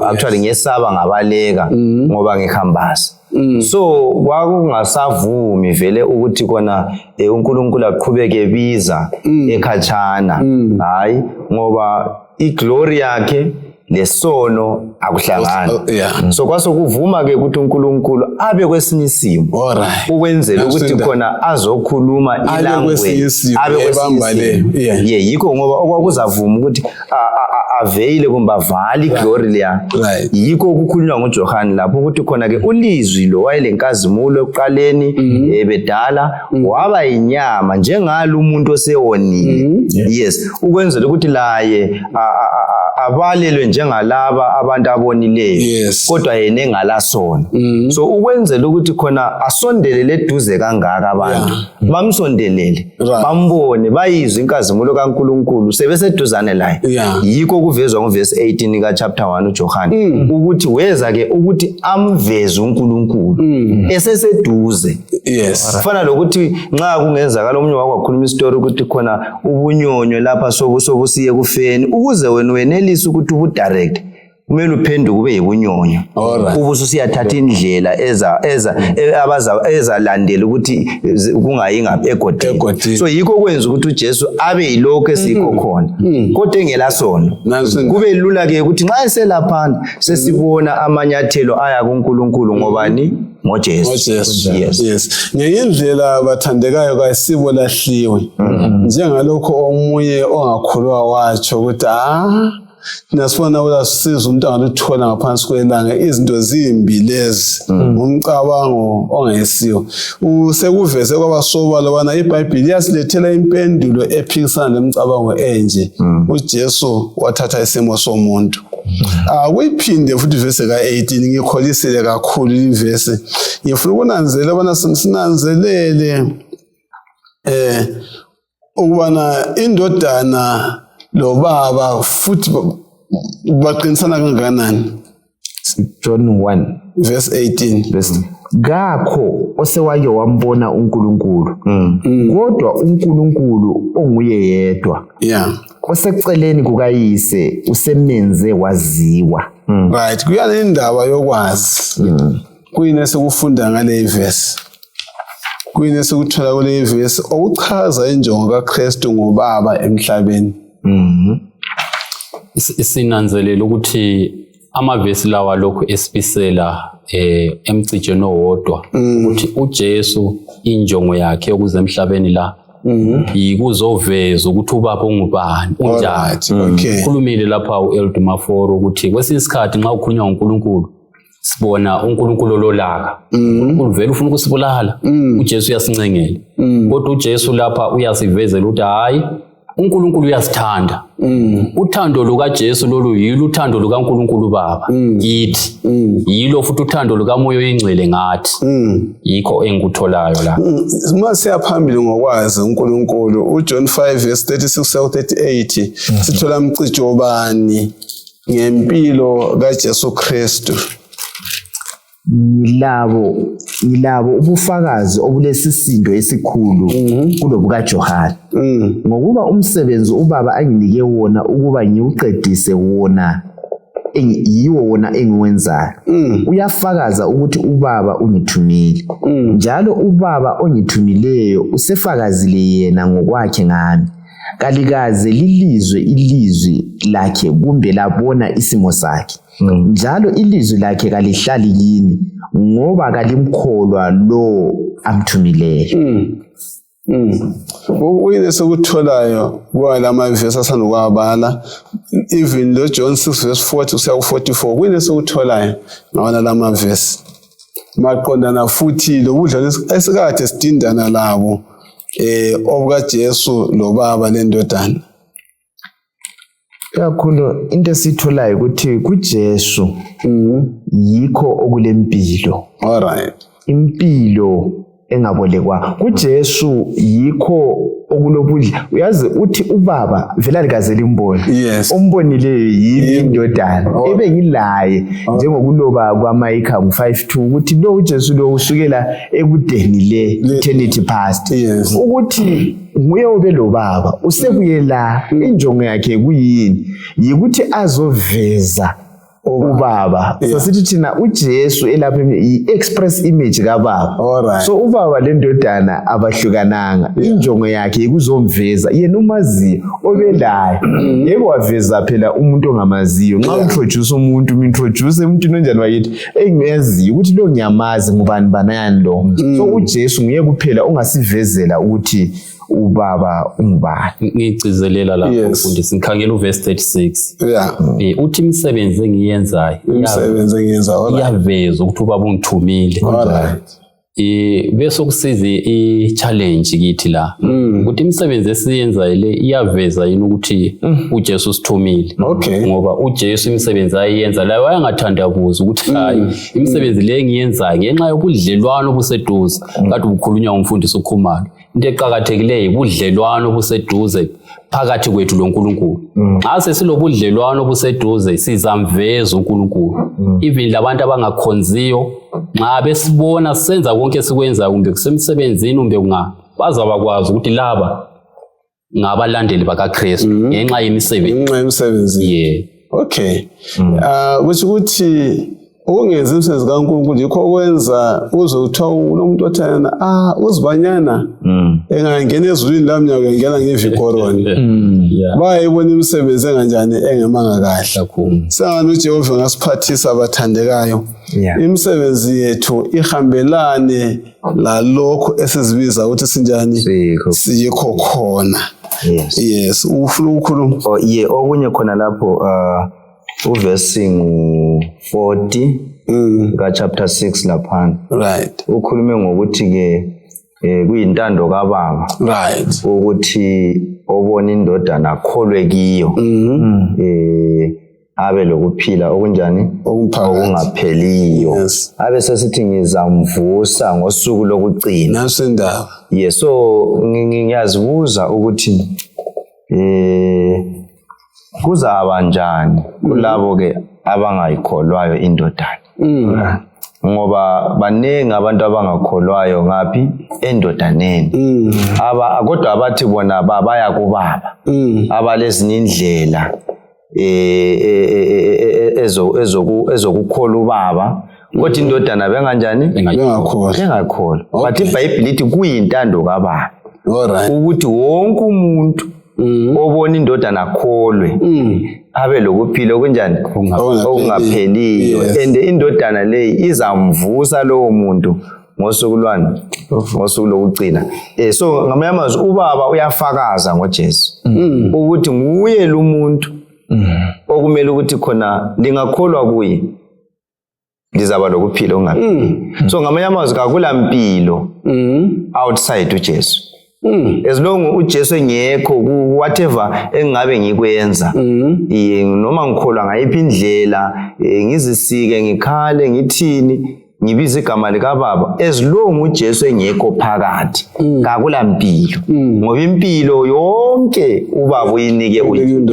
[SPEAKER 3] Actually ngesaba ngabaleka ngoba ngihambaza. So kwakungasavumi vele ukuthi kona uNkulunkulu aqhubeke biza ekhatshana, hayi ngoba iglory yakhe lesono akuhlangana. So kwasokuvuma ke ukuthi uNkulunkulu abe kwesinye isimo ukwenzela ukuthi khona azokhuluma ilanguage abe kwesinye isimo. Yikho ngoba okwakuzavuma ukuthi aveyile kumbe avale iglory leya.
[SPEAKER 1] Right.
[SPEAKER 3] Yikho ukukhulunywa nguJohane lapho ukuthi khona ke ulizwi lo wayelenkazimulo ekuqaleni bedala waba inyama njengalo umuntu osewonile. Yes, ukwenzela ukuthi laye abalelwe njengalaba abantu abonileyo kodwa yena engalasona. So ukwenzela ukuthi khona asondelele eduze kangaka abantu bamsondelele bambone bayizwe inkazimulo kaNkulunkulu sebeseduzane laye. Yikho kuvezwa ngoverse 18 ka chapter 1 uJohane ukuthi weza ke ukuthi amveze uNkulunkulu eseseduze. Kufana lokuthi nxa kungenzakala omunye wakwakhuluma istory ukuthi khona ubunyonyo lapha sobusiye kufeni ukuze wena wenelise ukuthi ubudirect kumele uphenduke ube yibunyonyo ubusiyathatha indlela ezalandela ukuthi kungayi ngapha egodini. So yikho kwenza ukuthi uJesu abe yilokho esikho khona kodwa engelasona. Kube lula ke ukuthi nxa eselaphana sesibona amanyathelo aya kuNkulunkulu ngobani ngoJesu.
[SPEAKER 1] Yes. Ngeyindlela bathandekayo kayisibo lahliwe. Njengalokho omunye ongakholwa watsho ukuthi nasibona ulasisiza umuntu angaluthola ngaphansi kwelanga izinto zimbi lezi ngomcabango ongesiyo. Usekuveze kwabasobala bana iBhayibheli yasilethela impendulo ephikisana lemicabango enje. uJesu wathatha isimo somuntu. Kuyiphinde futhi verse ka18 ngikholisile kakhulu ivesi. Ngifuna ukunanzelela bana sinanzelele ukubana indodana lo baba futhi baqinisana kangakanani.
[SPEAKER 2] John 1
[SPEAKER 1] verse 18.
[SPEAKER 2] Ngakho osewake wambona uNkulunkulu kodwa uNkulunkulu onguye yedwa oseceleni kukayise usemenze waziwa.
[SPEAKER 1] Right, kuyale indaba yokwazi. Kuyini sekufunda ngale verse. Kuyini sekuthola kule verse okuchaza injongo kaKristu ngobaba emhlabeni.
[SPEAKER 4] Sinanzelela ukuthi amavesi lawa lokhu esibisela emcijeni owodwa ukuthi uJesu injongo yakhe ukuze emhlabeni la yikuzoveza ukuthi ubaba ungubani unjani. Ukhulumile lapha uElder Maforo ukuthi kwesinye isikhathi nxa ukhulunywa ngoNkulunkulu sibona uNkulunkulu ololaka. uNkulunkulu vele ufuna ukusibulala. uJesu uyasincengela. Kodwa uJesu lapha uyasivezela ukuthi hayi uNkulunkulu uyasithanda. Uthando lukaJesu lolu yilo uthando lukaNkulunkulu Baba kithi. Yilo futhi uthando lukaMoya Oyingcwele ngathi. Yikho engikutholayo la.
[SPEAKER 1] Mase phambili ngokwazi uNkulunkulu uJohn 5 verse 36-38 sithola umcijo obani ngempilo kaJesu Kristu.
[SPEAKER 2] Yilabo ubufakazi obulesisindo esikhulu kulobu kaJohane ngokuba umsebenzi ubaba anginike wona ukuba ngiuqedise wona yiwo wona engiwenzayo. Uyafakaza ukuthi ubaba ungithumile njalo ubaba ongithumileyo usefakazile yena ngokwakhe ngami. Kalikaze lilizwe ilizwi lakhe kumbe labona isimo sakhe. Njalo ilizwi lakhe kalihlali kini ngoba kalimkholwa lo amthumileyo.
[SPEAKER 1] Uyile sokutholayo kwalama verse asandukwabala even lo John 6 verse 40 kuya ku44 kuyile sokutholayo ngawana lama verse maqondana futhi lobudla esikade sidindana labo obuka Jesu lo baba lendodana.
[SPEAKER 2] Kakhulu into esitholayo ukuthi kuJesu yikho okulempilo.
[SPEAKER 1] Alright.
[SPEAKER 2] Impilo engabolekwa kuJesu yikho okulobudla. Uyazi uthi ubaba vela likazela imboni. Ombonileyo yimi indodana ebengilaye njengokuloba kwaMaika 5:2 ukuthi lo uJesu lo usukela ebudeni le eternity past. Ukuthi nguye obelo baba usebuye la injongo yakhe kuyini yikuthi azoveza ubaba. So sithi thina uJesu elapha i-express image kaBaba. So ubaba lendodana abahlukananga. Injongo yakhe ikuzomveza yena umaziyo obelayo. Yebo waveza phela umuntu ongamaziyo. Nxa introduce umuntu introduce umuntu onjani bayithi engiyaziyo ukuthi lo ngiyamazi ngubani banayani lo. So uJesu nguye kuphela ongasivezela ukuthi ubaba ungubani.
[SPEAKER 4] Ngigcizelela lapho mfundisi ngikhangela uverse 36. Uthi imisebenzi engiyenzayo iyaveza ukuthi ubaba ungithumile. Bese kusiza i-challenge kithi la ukuthi imisebenzi esiyenzayo le iyaveza yini ukuthi uJesu sithumile. Ngoba uJesu imisebenzi ayenza la wayengathandabuza ukuthi hayi imisebenzi le engiyenzayo ngenxa yobudlelwano obuseduze kade ubukhulunywa umfundisi uKhumalo. Into eqhakathekileyo ubudlelwano obuseduze phakathi kwethu loNkulunkulu. Xa sesilobudlelwano obuseduze sizamveza uNkulunkulu. Even labantu abangakhonziyo nxa besibona senza konke esikwenzayo kumbe kusemsebenzini kumbe bazabakwazi ukuthi laba ngabalandeli bakaKristu ngenxa yemisebenzi.
[SPEAKER 1] Kusho ukuthi ukungenza imisebenzi kaNkulunkulu yikho okwenza uzwe kuthiwa unomuntu othana uzibanyana engangena ezulwini lami ngiyangena ngevikoroni. Bayibona imisebenzi enganjani engemanga kahle. Sengani uJehova ngasiphathisa abathandekayo. Imisebenzi yethu ihambelane lalokho esizibiza ukuthi sinjani siyikho khona. Ufuna ukukhuluma?
[SPEAKER 3] Okunye khona lapho uverse 40 ka chapter 6 laphana. Ukhulume ngokuthi ke kuyintando kaBaba ukuthi obona indodana akholwe kiyo abe lokuphila okunjani okungapheliyo. Abe sesithi ngizamvusa ngosuku lokugcina.
[SPEAKER 1] Nasindaba.
[SPEAKER 3] So ngiyazibuza ukuthi kuzaba njani kulabo ke abangayikholwayo indodana. Ngoba baningi abantu abangakholwayo ngaphi endodaneni. Kodwa abathi bona baya kuBaba. Abalezinye indlela ezokukholwa uBaba. Kodwa indodana benganjani? Bengakholwa. But iBhayibheli lithi kuyintando kaBaba ukuthi wonke umuntu obona indodana akholwe abe lokuphila okunjani okungapheliyo. And indodana leyi izamvusa lowo muntu ngosuku lwani? Ngosuku lokugcina. So ngamanye amazwi uBaba uyafakaza ngoJesu ukuthi nguye lo muntu okumele ukuthi khona lingakholwa kuye lizaba lokuphila okungapheli. So ngamanye amazwi akula mpilo outside uJesu. As long uJesu engekho whatever engabe ngikwenza noma ngikholwa ngayiphi indlela ngizisike ngikhale ngithini ngibiza igama likaBaba, as long uJesu engekho phakathi akula mpilo. Ngoba impilo yonke uBaba uyinike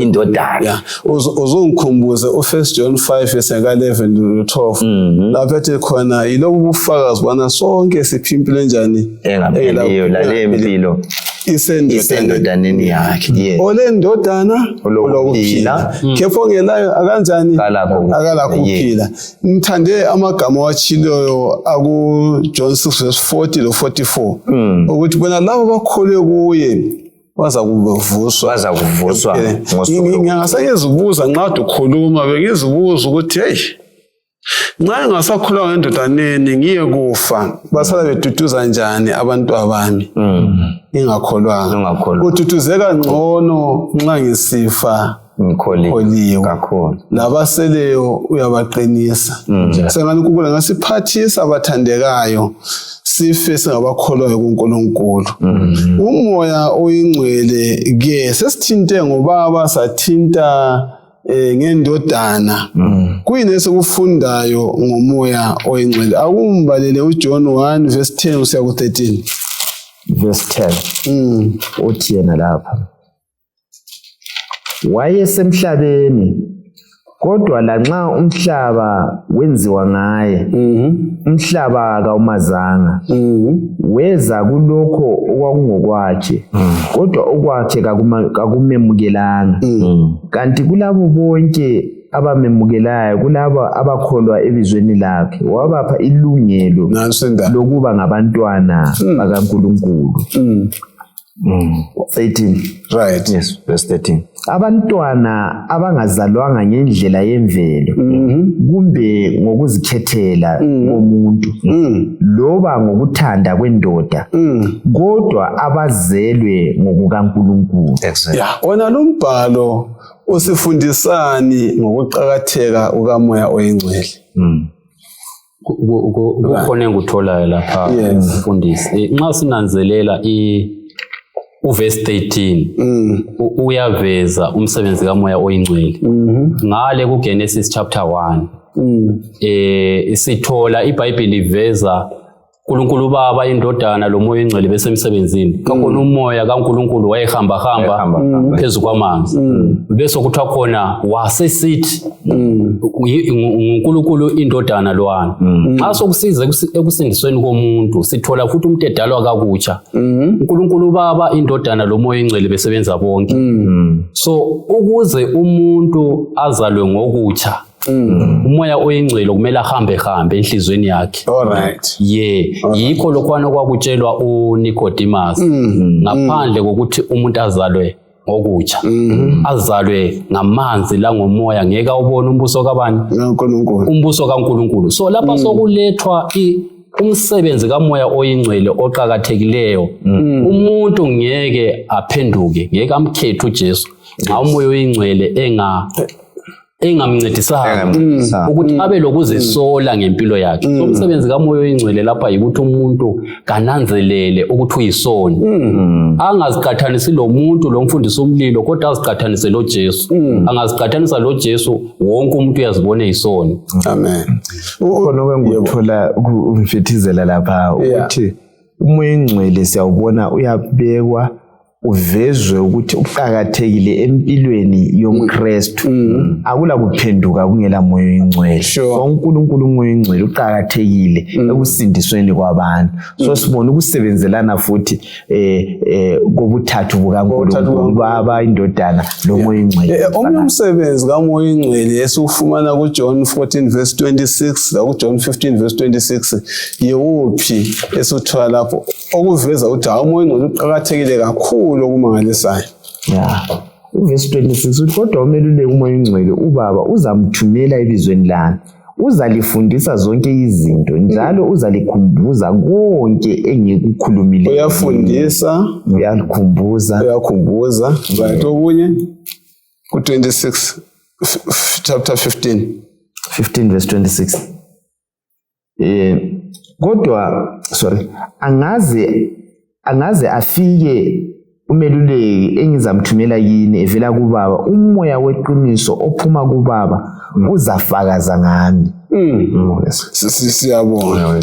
[SPEAKER 3] indodana.
[SPEAKER 1] Uzongikhumbuza u1 John 5 verse 11 to 12 lapho ethi khona yilobu bufakazi bana sonke siphimpile enjani
[SPEAKER 3] engapheliyo lale impilo isendodaneni yakhe.
[SPEAKER 1] Ole ndodana olokuphila kepha ongelayo akanjani akala kuphila. Ngithande amagama wachiloyo aku John 6 verse 40 lo 44 ukuthi bona labo bakholwe kuye baza kuvuswa. Ngingasayezibuza nxa ukhuluma bengizibuza ukuthi nxa ngasakholwa ngendodaneni ngiye kufa basala beduduza njani abantu abami ingakholwanga. Kududuzeka ngcono nxa ngisifa
[SPEAKER 3] ngikholiwe kakhulu.
[SPEAKER 1] Labaseleyo uyabaqinisa. Sengani uNkulunkulu ngasiphathisa abathandekayo sife singabakholwayo kuNkulunkulu. Umoya oyingcwele ke sesithinte ngoBaba sathinta ngendodana. Kuyini esikufundayo ngomoya oyingcwele? Akumbalele uJohn 1 verse 10 usiya ku13.
[SPEAKER 2] Verse 10 uthi yena lapha wayesemhlabeni kodwa lanxa umhlaba wenziwa ngaye umhlaba kawumazanga weza kulokho okwakungokwakhe kodwa okwakhe kakumemukelanga kanti kulabo bonke abamemukelayo kulabo abakholwa ebizweni lakhe wabapha ilungelo lokuba ngabantwana bakaNkulunkulu 13.
[SPEAKER 3] Right. Yes, verse 13.
[SPEAKER 2] Abantwana abangazalwanga ngendlela yemvelo kumbe ngokuzikhethela komuntu loba ngokuthanda kwendoda kodwa abazelwe ngokukaNkulunkulu.
[SPEAKER 1] Wona lo mbhalo usifundisani ngokuqhakatheka kukamoya oyingcwele.
[SPEAKER 4] Kukhona engikutholayo lapha umfundisi. Nxa sinanzelela uverse 13 uyaveza umsebenzi kamoya oyingcwele. Ngale kuGenesis chapter 1 sithola iBhayibheli iveza uNkulunkulu Baba, indodana lomoya oyingcwele besemsebenzini. Kakhona umoya kaNkulunkulu wayehamba phezu kwamanzi. Bese kuthiwa khona wasesithi uNkulunkulu indodana lowana. Xa sokusiza ekusindisweni komuntu sithola futhi umuntu edalwa kakutsha. uNkulunkulu Baba, indodana lomoya oyingcwele besebenza bonke. So ukuze umuntu azalwe ngokutsha umoya oyingcwele kumele ahambe enhlizweni yakhe.
[SPEAKER 1] Alright.
[SPEAKER 4] Yikho lokwana kwakutshelwa uNicodemus ngaphandle kokuthi umuntu azalwe ngokutsha azalwe ngamanzi la ngomoya ngeke ubone umbuso kabani? Umbuso kaNkulunkulu. So lapha sokulethwa umsebenzi kamoya oyingcwele oqhakathekileyo. Umuntu ngeke aphenduke, ngeke amkhethe uJesu nxa umoya oyingcwele engamncedisanga ukuthi abe lokuzisola ngempilo yakhe. So umsebenzi kamoya oyingcwele lapha yikuthi umuntu kananzelele ukuthi uyisoni. Angaziqathanisi lo muntu lo mfundisi umlilo kodwa aziqathanise lo Jesu. Angaziqathanisa lo Jesu wonke umuntu uyazibona isoni.
[SPEAKER 1] Amen.
[SPEAKER 2] Khona kwenguthola umfethizela lapha ukuthi umoya oyingcwele siyawubona uyabekwa uvezwe ukuthi uqhakathekile empilweni yomKristu. Akula kuphenduka kungela moya oyingcwele. So uNkulunkulu umoya oyingcwele uqhakathekile ekusindisweni kwabantu. So sibona ukusebenzelana futhi kobuthathu bukaNkulunkulu Baba, indodana lomoya oyingcwele.
[SPEAKER 1] Omnye umsebenzi kamoya oyingcwele esufumana kuJohn 14 verse 26 la kuJohn 15 verse 26 yewuphi esuthola lapho okuveza ukuthi umoya oyingcwele uqhakathekile kakhulu okumangalisayo.
[SPEAKER 2] Verse 26 uthi kodwa umeluleki umoya oyingcwele uBaba uzamthumela ebizweni lami. Uzalifundisa zonke izinto njalo uzalikhumbuza konke engikukhulumileyo.
[SPEAKER 1] Uyafundisa,
[SPEAKER 2] uyalikhumbuza.
[SPEAKER 1] Right, okunye ku26 chapter 15
[SPEAKER 2] verse 26. Kodwa angaze afike umeluleki engizamthumela yini evela kuBaba, umoya weqiniso ophuma kuBaba uzafakaza ngami.
[SPEAKER 1] Siyabona.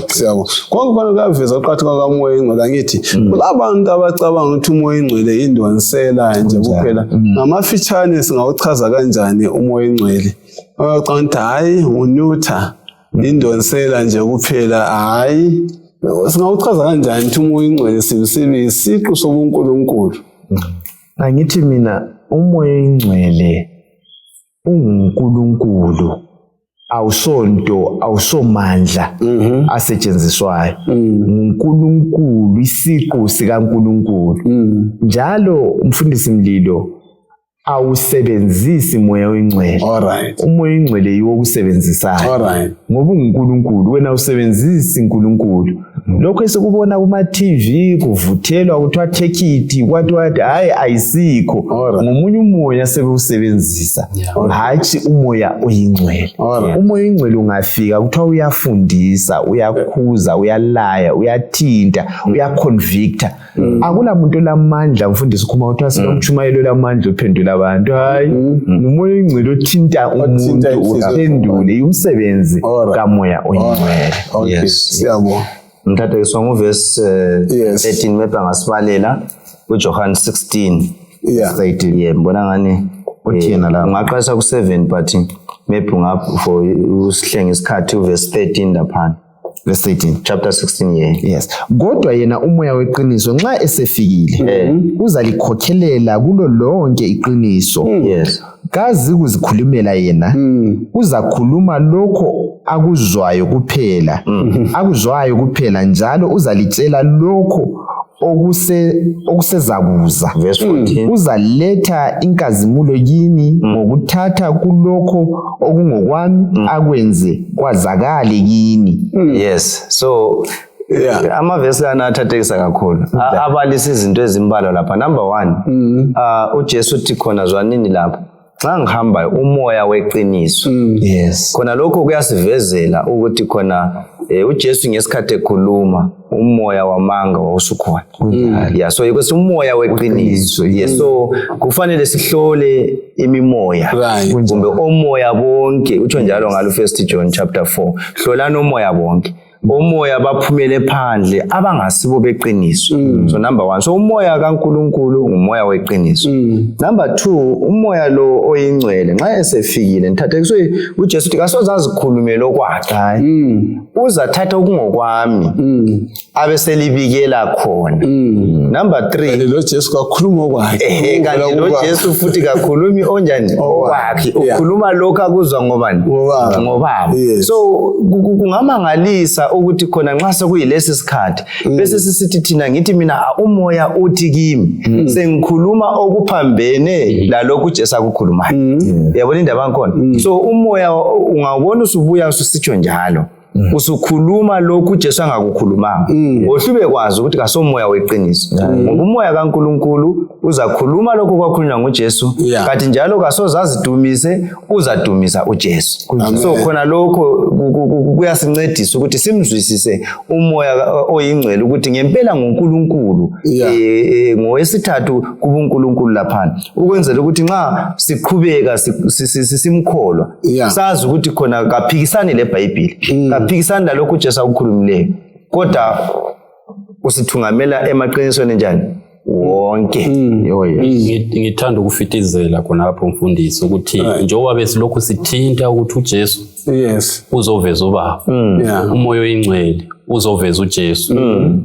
[SPEAKER 1] Konke kaveza uqhatheka kamoya oyingcwele ngithi kulabantu abacabanga ukuthi umoya oyingcwele indwanisela nje kuphela. Ngamafitshane singawuchaza kanjani umoya oyingcwele? Bacanga hayi unutha indwanisela nje kuphela. Hayi singawuchaza kanjani ukuthi umoya oyingcwele sibe sobuNkulunkulu?
[SPEAKER 2] Ngithi mina umoya oyingcwele unguNkulunkulu, awusonto, awusomandla asetshenziswayo. uNkulunkulu, isiqu sikaNkulunkulu. Njalo umfundisi mlilo awusebenzisi moya oyingcwele. Umoya oyingcwele yiwo okusebenzisayo. Ngoba uNkulunkulu, wena usebenzisa uNkulunkulu. Lokho esikubona kuma TV kuvuthelwa kuthiwa take kwathi hayi ayisikho. Ngomunye umoya sebewusebenzisa. Hayi umoya oyingcwele. Umoya oyingcwele ungafika kuthiwa uyafundisa, uyakhuza, uyalaya, uyathinta, uyaconvicta. Akula muntu olamandla umfundisi khuma kuthiwa sinomchumayelo lamandla uphendula abantu. Hayi umoya oyingcwele othinta umuntu uphendule umsebenzi kamoya oyingcwele.
[SPEAKER 1] Siyabona.
[SPEAKER 3] Mthatha ngovesi 13 mepha ngasibalela uJohn 16. Ngibona ngani uthina la ngaqasa ku7 but maybe ngapho for usihlenge isikhathi uverse 13 lapha.
[SPEAKER 2] Verse 18
[SPEAKER 3] chapter 16.
[SPEAKER 2] Yes. Kodwa yena umoya weqiniso nxa esefikile uzalikhokhelela kulo lonke iqiniso. Kazi kuzikhulumela yena, uzakhuluma lokho akuzwayo kuphela. Akuzwayo kuphela njalo uzalitshela lokho okusezakuza
[SPEAKER 3] verse 14
[SPEAKER 2] uzaletha inkazimulo yini ngokuthatha kulokho okungokwami akwenze kwazakale kini.
[SPEAKER 3] yes so amavesi lana athathekisa kakhulu abalisa izinto ezimbalwa lapha. Number 1 uJesu uthi khona zwanini lapho xa ngihamba umoya weqiniso.
[SPEAKER 2] Yes,
[SPEAKER 3] Khona lokho kuyasivezela ukuthi khona uJesu ngesikhathi ekhuluma umoya wamanga wawusukhona. Yeah, so ukuthi umoya weqiniso. Yes, so kufanele sihlole imimoya kumbe omoya bonke. Utsho njalo ngalo 1 John chapter 4. Hlolani omoya bonke. Umoya baphumele phandle abangasibo beqiniso. So number 1, so umoya kaNkulunkulu umoya weqiniso. Number 2, umoya lo oyingcwele nxa esefikile nithathekiswe uJesu uthi kasoze azikhulume lokwakhe. Uzathatha okungokwami abeselibikela khona. Number 3,
[SPEAKER 1] lo Jesu kakhuluma okwakhe.
[SPEAKER 3] kanti lo Jesu futhi kakhulumi onjani okwakhe. Ukhuluma lokho akuzwa ngobani? Ngobaba. So kungamangalisa ukuthi khona nxa sekuyilesi sikhathi bese sisithi thina ngithi mina umoya uthi kimi sengikhuluma okuphambene lalokho uJesu akukhulumayo. Yabona indaba yakhona. So umoya ungabona usubuya usitsho njalo. Usukhuluma lokhu uJesu angakukhulumanga. Ohlube kwazi ukuthi kasomoya weqiniso. Ngoba umoya kaNkulunkulu uzakhuluma lokho kwakhulunywa nguJesu, kanti njalo kasoze azidumise uzadumisa uJesu. So khona lokho kuyasincedisa ukuthi simzwisise umoya oyingcwele ukuthi ngempela nguNkulunkulu ngowesithathu kubuNkulunkulu lapha. Ukwenzela ukuthi nxa siqhubeka simkholwa sazi ukuthi khona kaphikisani leBhayibheli. Kaphikisani lalokho uJesu akukhulumileyo. Kodwa usithungamela emaqinisweni njani? Wonke.
[SPEAKER 4] Ngithanda ukufitizela khona lapho mfundisi ukuthi njengoba besilokhu sithinta ukuthi uJesu uzoveza uBaba. Umoya oyingcwele uzoveza uJesu.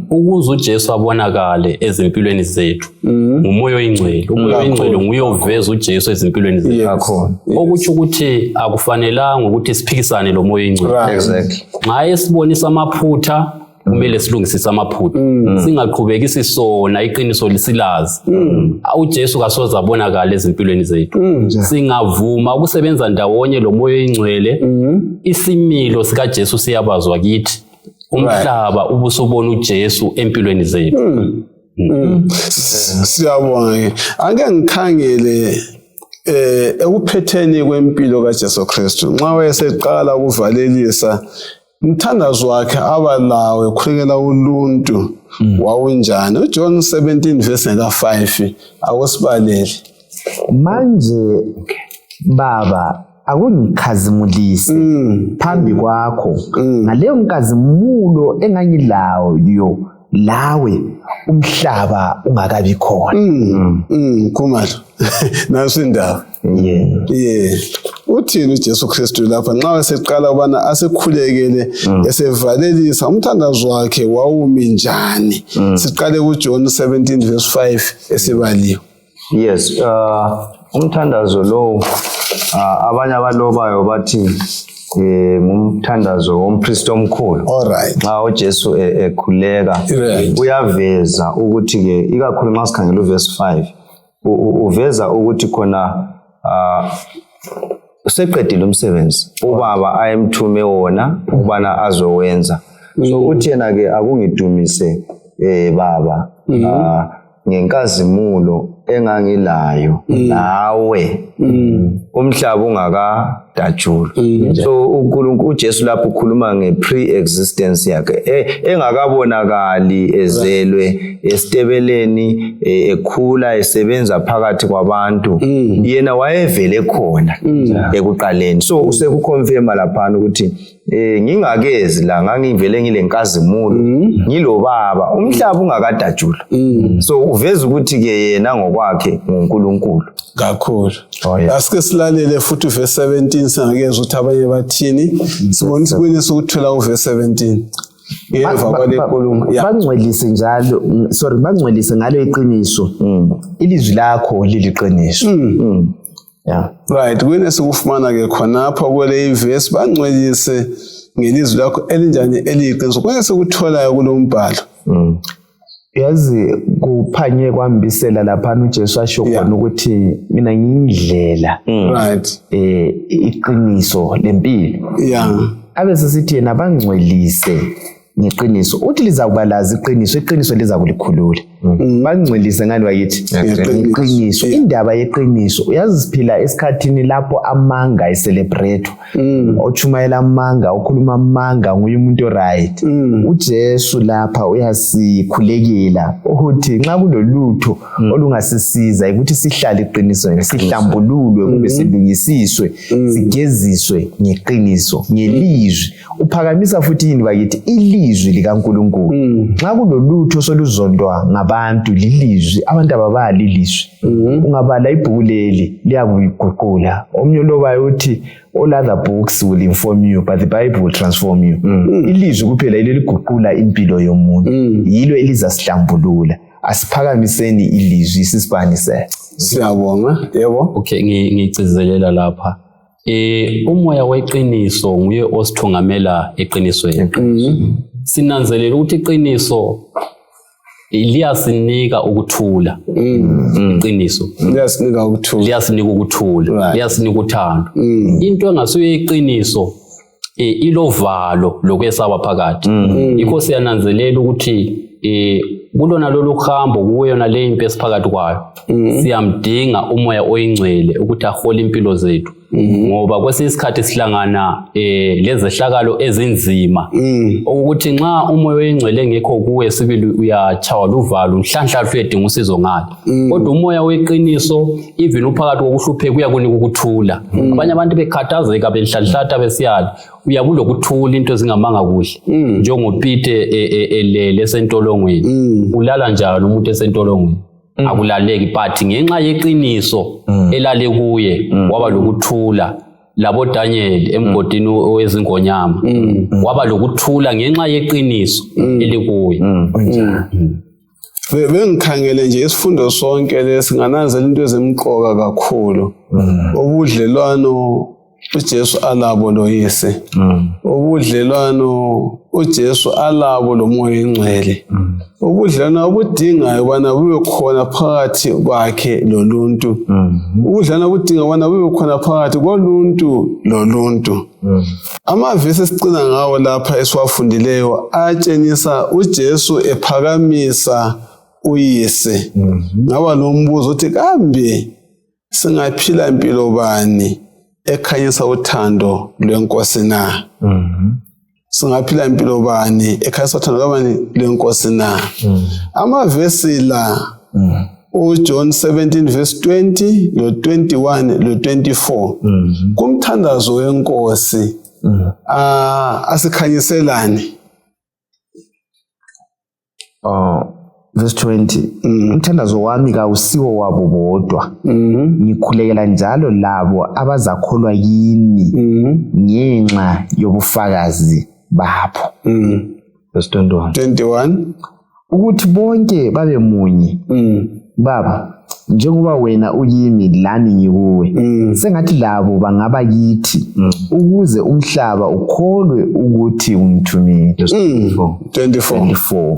[SPEAKER 4] Ukuze uJesu abonakale ezimpilweni zethu umoya oyingcwele. Umoya oyingcwele nguye oveza uJesu ezimpilweni zethu. Okuthi ukuthi akufanelanga ukuthi siphikisane lo moya oyingcwele.
[SPEAKER 3] Exactly.
[SPEAKER 4] Nxa esibonisa amaphutha kumele silungisise amaphutha. Singaqhubekisi sona iqiniso lisilazi. uJesu kasoze abonakala ezimpilweni zethu. Singavuma ukusebenza ndawonye lo moya oyingcwele, isimilo sika Jesu siyabazwa kithi. Umhlaba ubusubona uJesu empilweni zethu.
[SPEAKER 1] Siyabonga. Ake ngikhangele ekuphetheni kwempilo kaJesu Kristu nxa wayeseqala ukuvalelisa umthandazo wakhe abalawe ekhulekela uluntu wawunjani. uJohn 17 verse 5 akusibalele.
[SPEAKER 2] Manje Baba akungikhazimulise phambi kwakho ngaleyo nkazimulo engangilawo lawe umhlaba ungakabi khona.
[SPEAKER 1] Khumalo naso indaba. Uthini uJesu Kristu lapha nxa waseqala ubana asekhulekele esevalelisa umthandazo wakhe wawumi njani? Siqale kuJohn 17 verse 5 esibaliwe.
[SPEAKER 3] Yes, umthandazo lo abanye abalobayo bathi umthandazo wompriest omkhulu.
[SPEAKER 1] Alright.
[SPEAKER 3] Xa uJesu ekhuleka uyaveza ukuthi ke ikakhulu nxa sikhangela uverse 5 uveza ukuthi khona useqedile umsebenzi uBaba ayemthume wona ukubana azowenza. So uthi yena ke akungidumise Baba ngenkazimulo engangilayo nawe umhlaba ungakadatshulwa. So uNkulunkulu uJesu lapho ukhuluma nge-pre-existence yakhe engakabonakali ezelwe esitebeleni ekhula esebenza phakathi kwabantu. Yena wayevele khona ekuqaleni. So usekuconfirma lapha ukuthi ngingakezi la ngangivele ngilenkazimulo ngilo Baba umhlaba ungakadatshulwa. So uveza ukuthi ke yena ngokwakhe nguNkulunkulu
[SPEAKER 1] kakhulu. Asike silalele futhi verse 17 singakeza ukuthi abanye bathini. Sibonisa ukwenza ukuthola uverse 17. Ngemva kwale nkulumo.
[SPEAKER 2] Bangcwelise njalo, bangcwelise ngalo iqiniso. Ilizwi lakho liliqiniso.
[SPEAKER 1] Right, kwene sikufumana ke khonapha kwele iverse bangcwelise ngelizwi lakho elinjani eliyiqiniso. Kwene sikutholayo kulombhalo.
[SPEAKER 2] yazi kuphanye kwambisela lapha uJesu asho khona ukuthi mina ngiyindlela
[SPEAKER 1] right
[SPEAKER 2] iqiniso lempilo abe sesithi yena bangcwelise ngeqiniso uthi lizakubalaza iqiniso liza kulikhulula bangcwelise ngani wakithi iqiniso indaba yeqiniso uyazi siphila esikhathini lapho amanga icelebrate ochumayela amanga ukhuluma amanga nguye umuntu right uJesu lapha uyasikhulekela ukuthi nxa kulolutho olungasisiza ukuthi sihlale iqiniso sihlambululwe kube silungisiswe sigeziswe ngeqiniso ngelizwi uphakamisa futhi yini bakithi ilizwi likaNkulunkulu nxa kulolutho soluzondwa ngabantu lilizwi abantu ababali ilizwi ungabala ibhuku leli liyakuyiguqula omnye lobayo uthi all other books will inform you but the Bible will transform you ilizwi kuphela leliguqula impilo yomuntu yilo elizasihlambulula asiphakamiseni ilizwi sisibanise
[SPEAKER 1] siyabonga yebo
[SPEAKER 4] okay ngicizelela lapha umoya weqiniso nguye osithungamela eqinisweni sinanzelela ukuthi iqiniso liyasinika ukuthula iqiniso liyasinika ukuthula liyasinika uthando into engasuye iqiniso ilovalo lokwesaba phakathi yikho siyananzelela ukuthi kulona lolu hambo kuyona le impi esiphakathi kwayo siyamdinga umoya oyingcwele ukuthi ahole impilo zethu ngoba kwesinye isikhathi sihlangana lezehlakalo ezinzima ukuthi nxa umoya oyingcwele engekho kuwe sibili uyachawa luvalo nhlanhla uyedinga usizo ngalo kodwa umoya weqiniso even uphakathi kokuhlupheka kuyakunika ukuthula abanye abantu bekhathazeka benhlanhlatha besiyala uyakulokuthula into ezingamanga kuhle njengopite lesentolongweni ulala njalo umuntu esentolongweni akulaleki but ngenxa yeqiniso elale kuye waba lokuthula labo Daniel emgodini wezingonyama waba lokuthula ngenxa yeqiniso elikuye
[SPEAKER 1] bengikhangele nje isifundo sonke lesingananzela into ezimqoka kakhulu ubudlelwano uJesu alabo loyise ubudlelwano uJesu alabo lomoya engcwele ubudlelwano obudingayo bana bube khona phakathi kwakhe loluntu ubudlelwano obudinga bana bube khona phakathi koluntu loluntu amavesi esicina ngawo lapha esiwafundileyo atshenisa uJesu ephakamisa uyise ngaba nombuzo uthi kambe singaphila impilo bani ekhanyisa uthando lwenkosi na singaphila impilo bani ekhanyisa uthando lwenkosi na amavesi la uJohn 17 verse 20 lo 21 lo 24 kumthandazo wenkosi asikhanyiselani
[SPEAKER 2] verse 20 umthandazo wami kawusiwo wabo bodwa ngikhulekela njalo labo abazakholwa yini ngenxa yobufakazi babo verse 21 ukuthi bonke babe munye baba njengoba wena uyimi lani ngikuwe sengathi labo bangaba kithi ukuze umhlaba ukholwe ukuthi ungithumile 24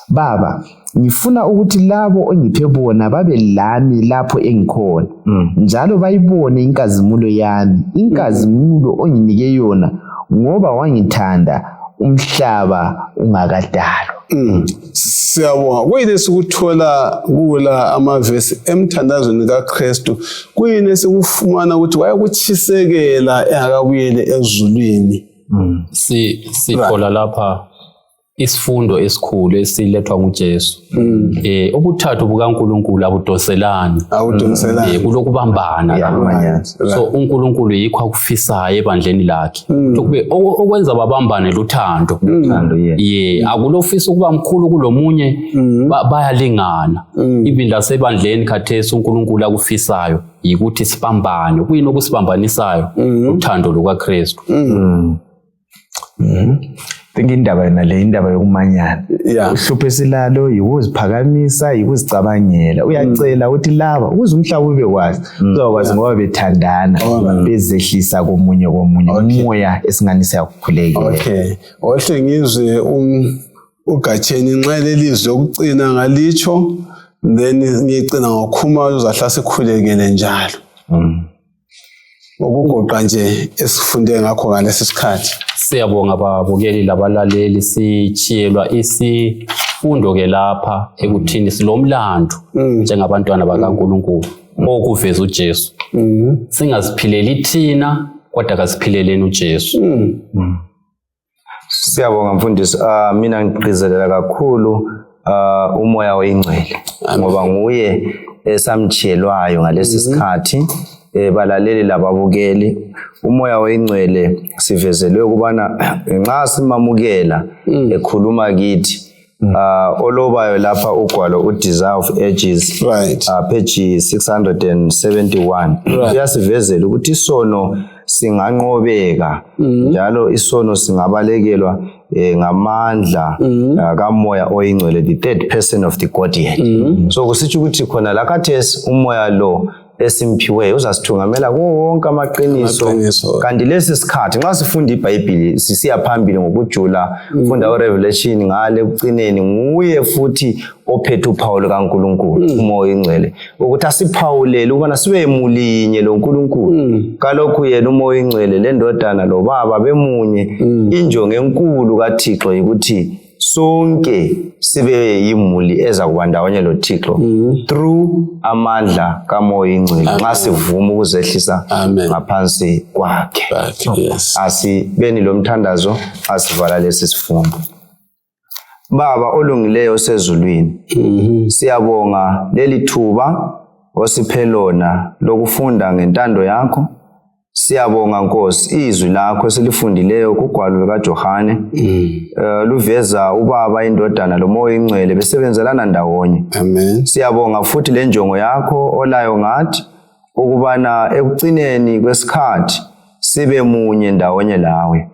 [SPEAKER 2] baba ngifuna ukuthi labo ongiphe bona babe lami lapho engikhona njalo bayibone inkazimulo yami inkazimulo onginike yona ngoba wangithanda umhlaba ungakadalwa
[SPEAKER 1] siyabonga kuyini sikuthola kula amavesi emthandazweni kaKristu kuyini sikufumana ukuthi wayakutshisekela engakabuyele ezulwini
[SPEAKER 4] sithola lapha isifundo esikhulu esilethwa nguJesu ubuthathu bukaNkulunkulu abudoselani kulokubambana so uNkulunkulu yikho akufisayo ebandleni lakhe kube okwenza babambane luthando akulofisa ukuba mkhulu kulomunye bayalingana even lasebandleni khathesi uNkulunkulu akufisayo yikuthi sibambane kuyini okusibambanisayo uthando lukaKristu
[SPEAKER 2] indaba nale indaba yokumanyana uhluphe silalo yikuziphakamisa yikuzicabangela uyacela ukuthi laba ukuze umhlaba ube kwazi uzokwazi ngoba bethandana bezehlisa komunye umoya esingani siyakukhulekela
[SPEAKER 1] ohle ngizwe uGatsheni nxa lelizwi lokucina ngalitsho then ngicina ngokhuma uzahlala sikhulekele njalo. Ukugoqa nje esifunde ngakho ngalesi sikhathi.
[SPEAKER 4] Siyabonga babukeli labalaleli, sichiyelwa isifundo ke lapha ekuthini silomlando njengabantwana bakaNkulunkulu okuveza uJesu. Singaziphileli thina kodwa kasiphileleni uJesu.
[SPEAKER 3] Siyabonga mfundisi, mina ngigqizelela kakhulu umoya oyingcwele ngoba nguye esamchiyelwayo ngalesi sikhathi. Balaleli lababukeli, umoya oyingcwele sivezelwe ukubana nxa simamukela ekhuluma kithi olobayo lapha ugwalo uDesire of Ages page 671 uyasivezela ukuthi isono singanqobeka njalo isono singabalekelwa ngamandla kamoya oyingcwele, the third person of the Godhead. So kusitsho ukuthi khona la khathesi umoya lo esimphiweyo uzasithungamela wonke amaqiniso. Kanti lesi sikhathi nxa sifunda iBhayibheli sisiya phambili ngokujula, ufunda uRevelation ngale ekucineni nguye futhi ophethe uphawu lukaNkulunkulu umoya oyingcwele ukuthi asiphawulele ukubana sibe mulinye loNkulunkulu. Kalokhu yena umoya oyingcwele lendodana lobaba bemunye. Injongo enkulu kaThixo ukuthi sonke sibe yimuli eza kuba ndawonye loThixo through amandla kamoya oyingcwele nxa sivuma ukuzehlisa ngaphansi kwakhe. Asibeni lo mthandazo, asivala lesi sifundo. Baba olungileyo sezulwini, siyabonga leli thuba osiphe lona lokufunda ngentando yakho. Siyabonga Nkosi izwi lakho esilifundileyo kugwalo lukaJohane luveza ubaba indodana lomoya oyingcwele besebenzelana ndawonye. Siyabonga futhi le njongo yakho olayo ngathi ukubana ekucineni kwesikhathi sibe munye ndawonye lawe.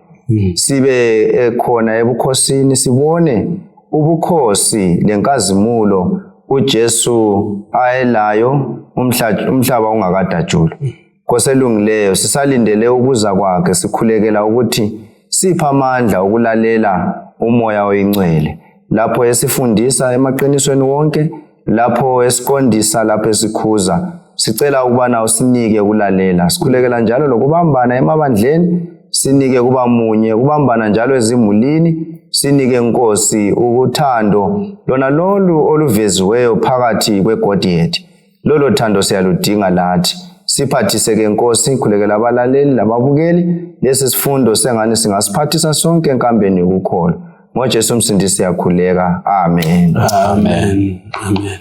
[SPEAKER 3] Sibe khona ebukhosini sibone ubukhosi lenkazimulo uJesu ayelayo umhlaba ungakadatshulwa. Nkosi elungileyo, sisalindele ukuza kwakhe, sikhulekela ukuthi sipha amandla ukulalela umoya oyingcwele lapho esifundisa emaqinisweni wonke, lapho esiqondisa, lapho esikhuza. Sicela ukubana usinike ukulalela. Sikhulekela njalo lokubambana emabandleni, sinike kuba munye, kubambana njalo ezimulini. Sinike Nkosi ukuthando lona lolu oluveziweyo phakathi kweGodhead. Lolo thando siyaludinga lathi. Siphathise ke Nkosi, khulekela abalaleli lababukeli lesi sifundo sengane singasiphathisa sonke enkambeni yokukholwa. NgoJesu umsindisi siyakhuleka. Amen.
[SPEAKER 1] Amen. Amen.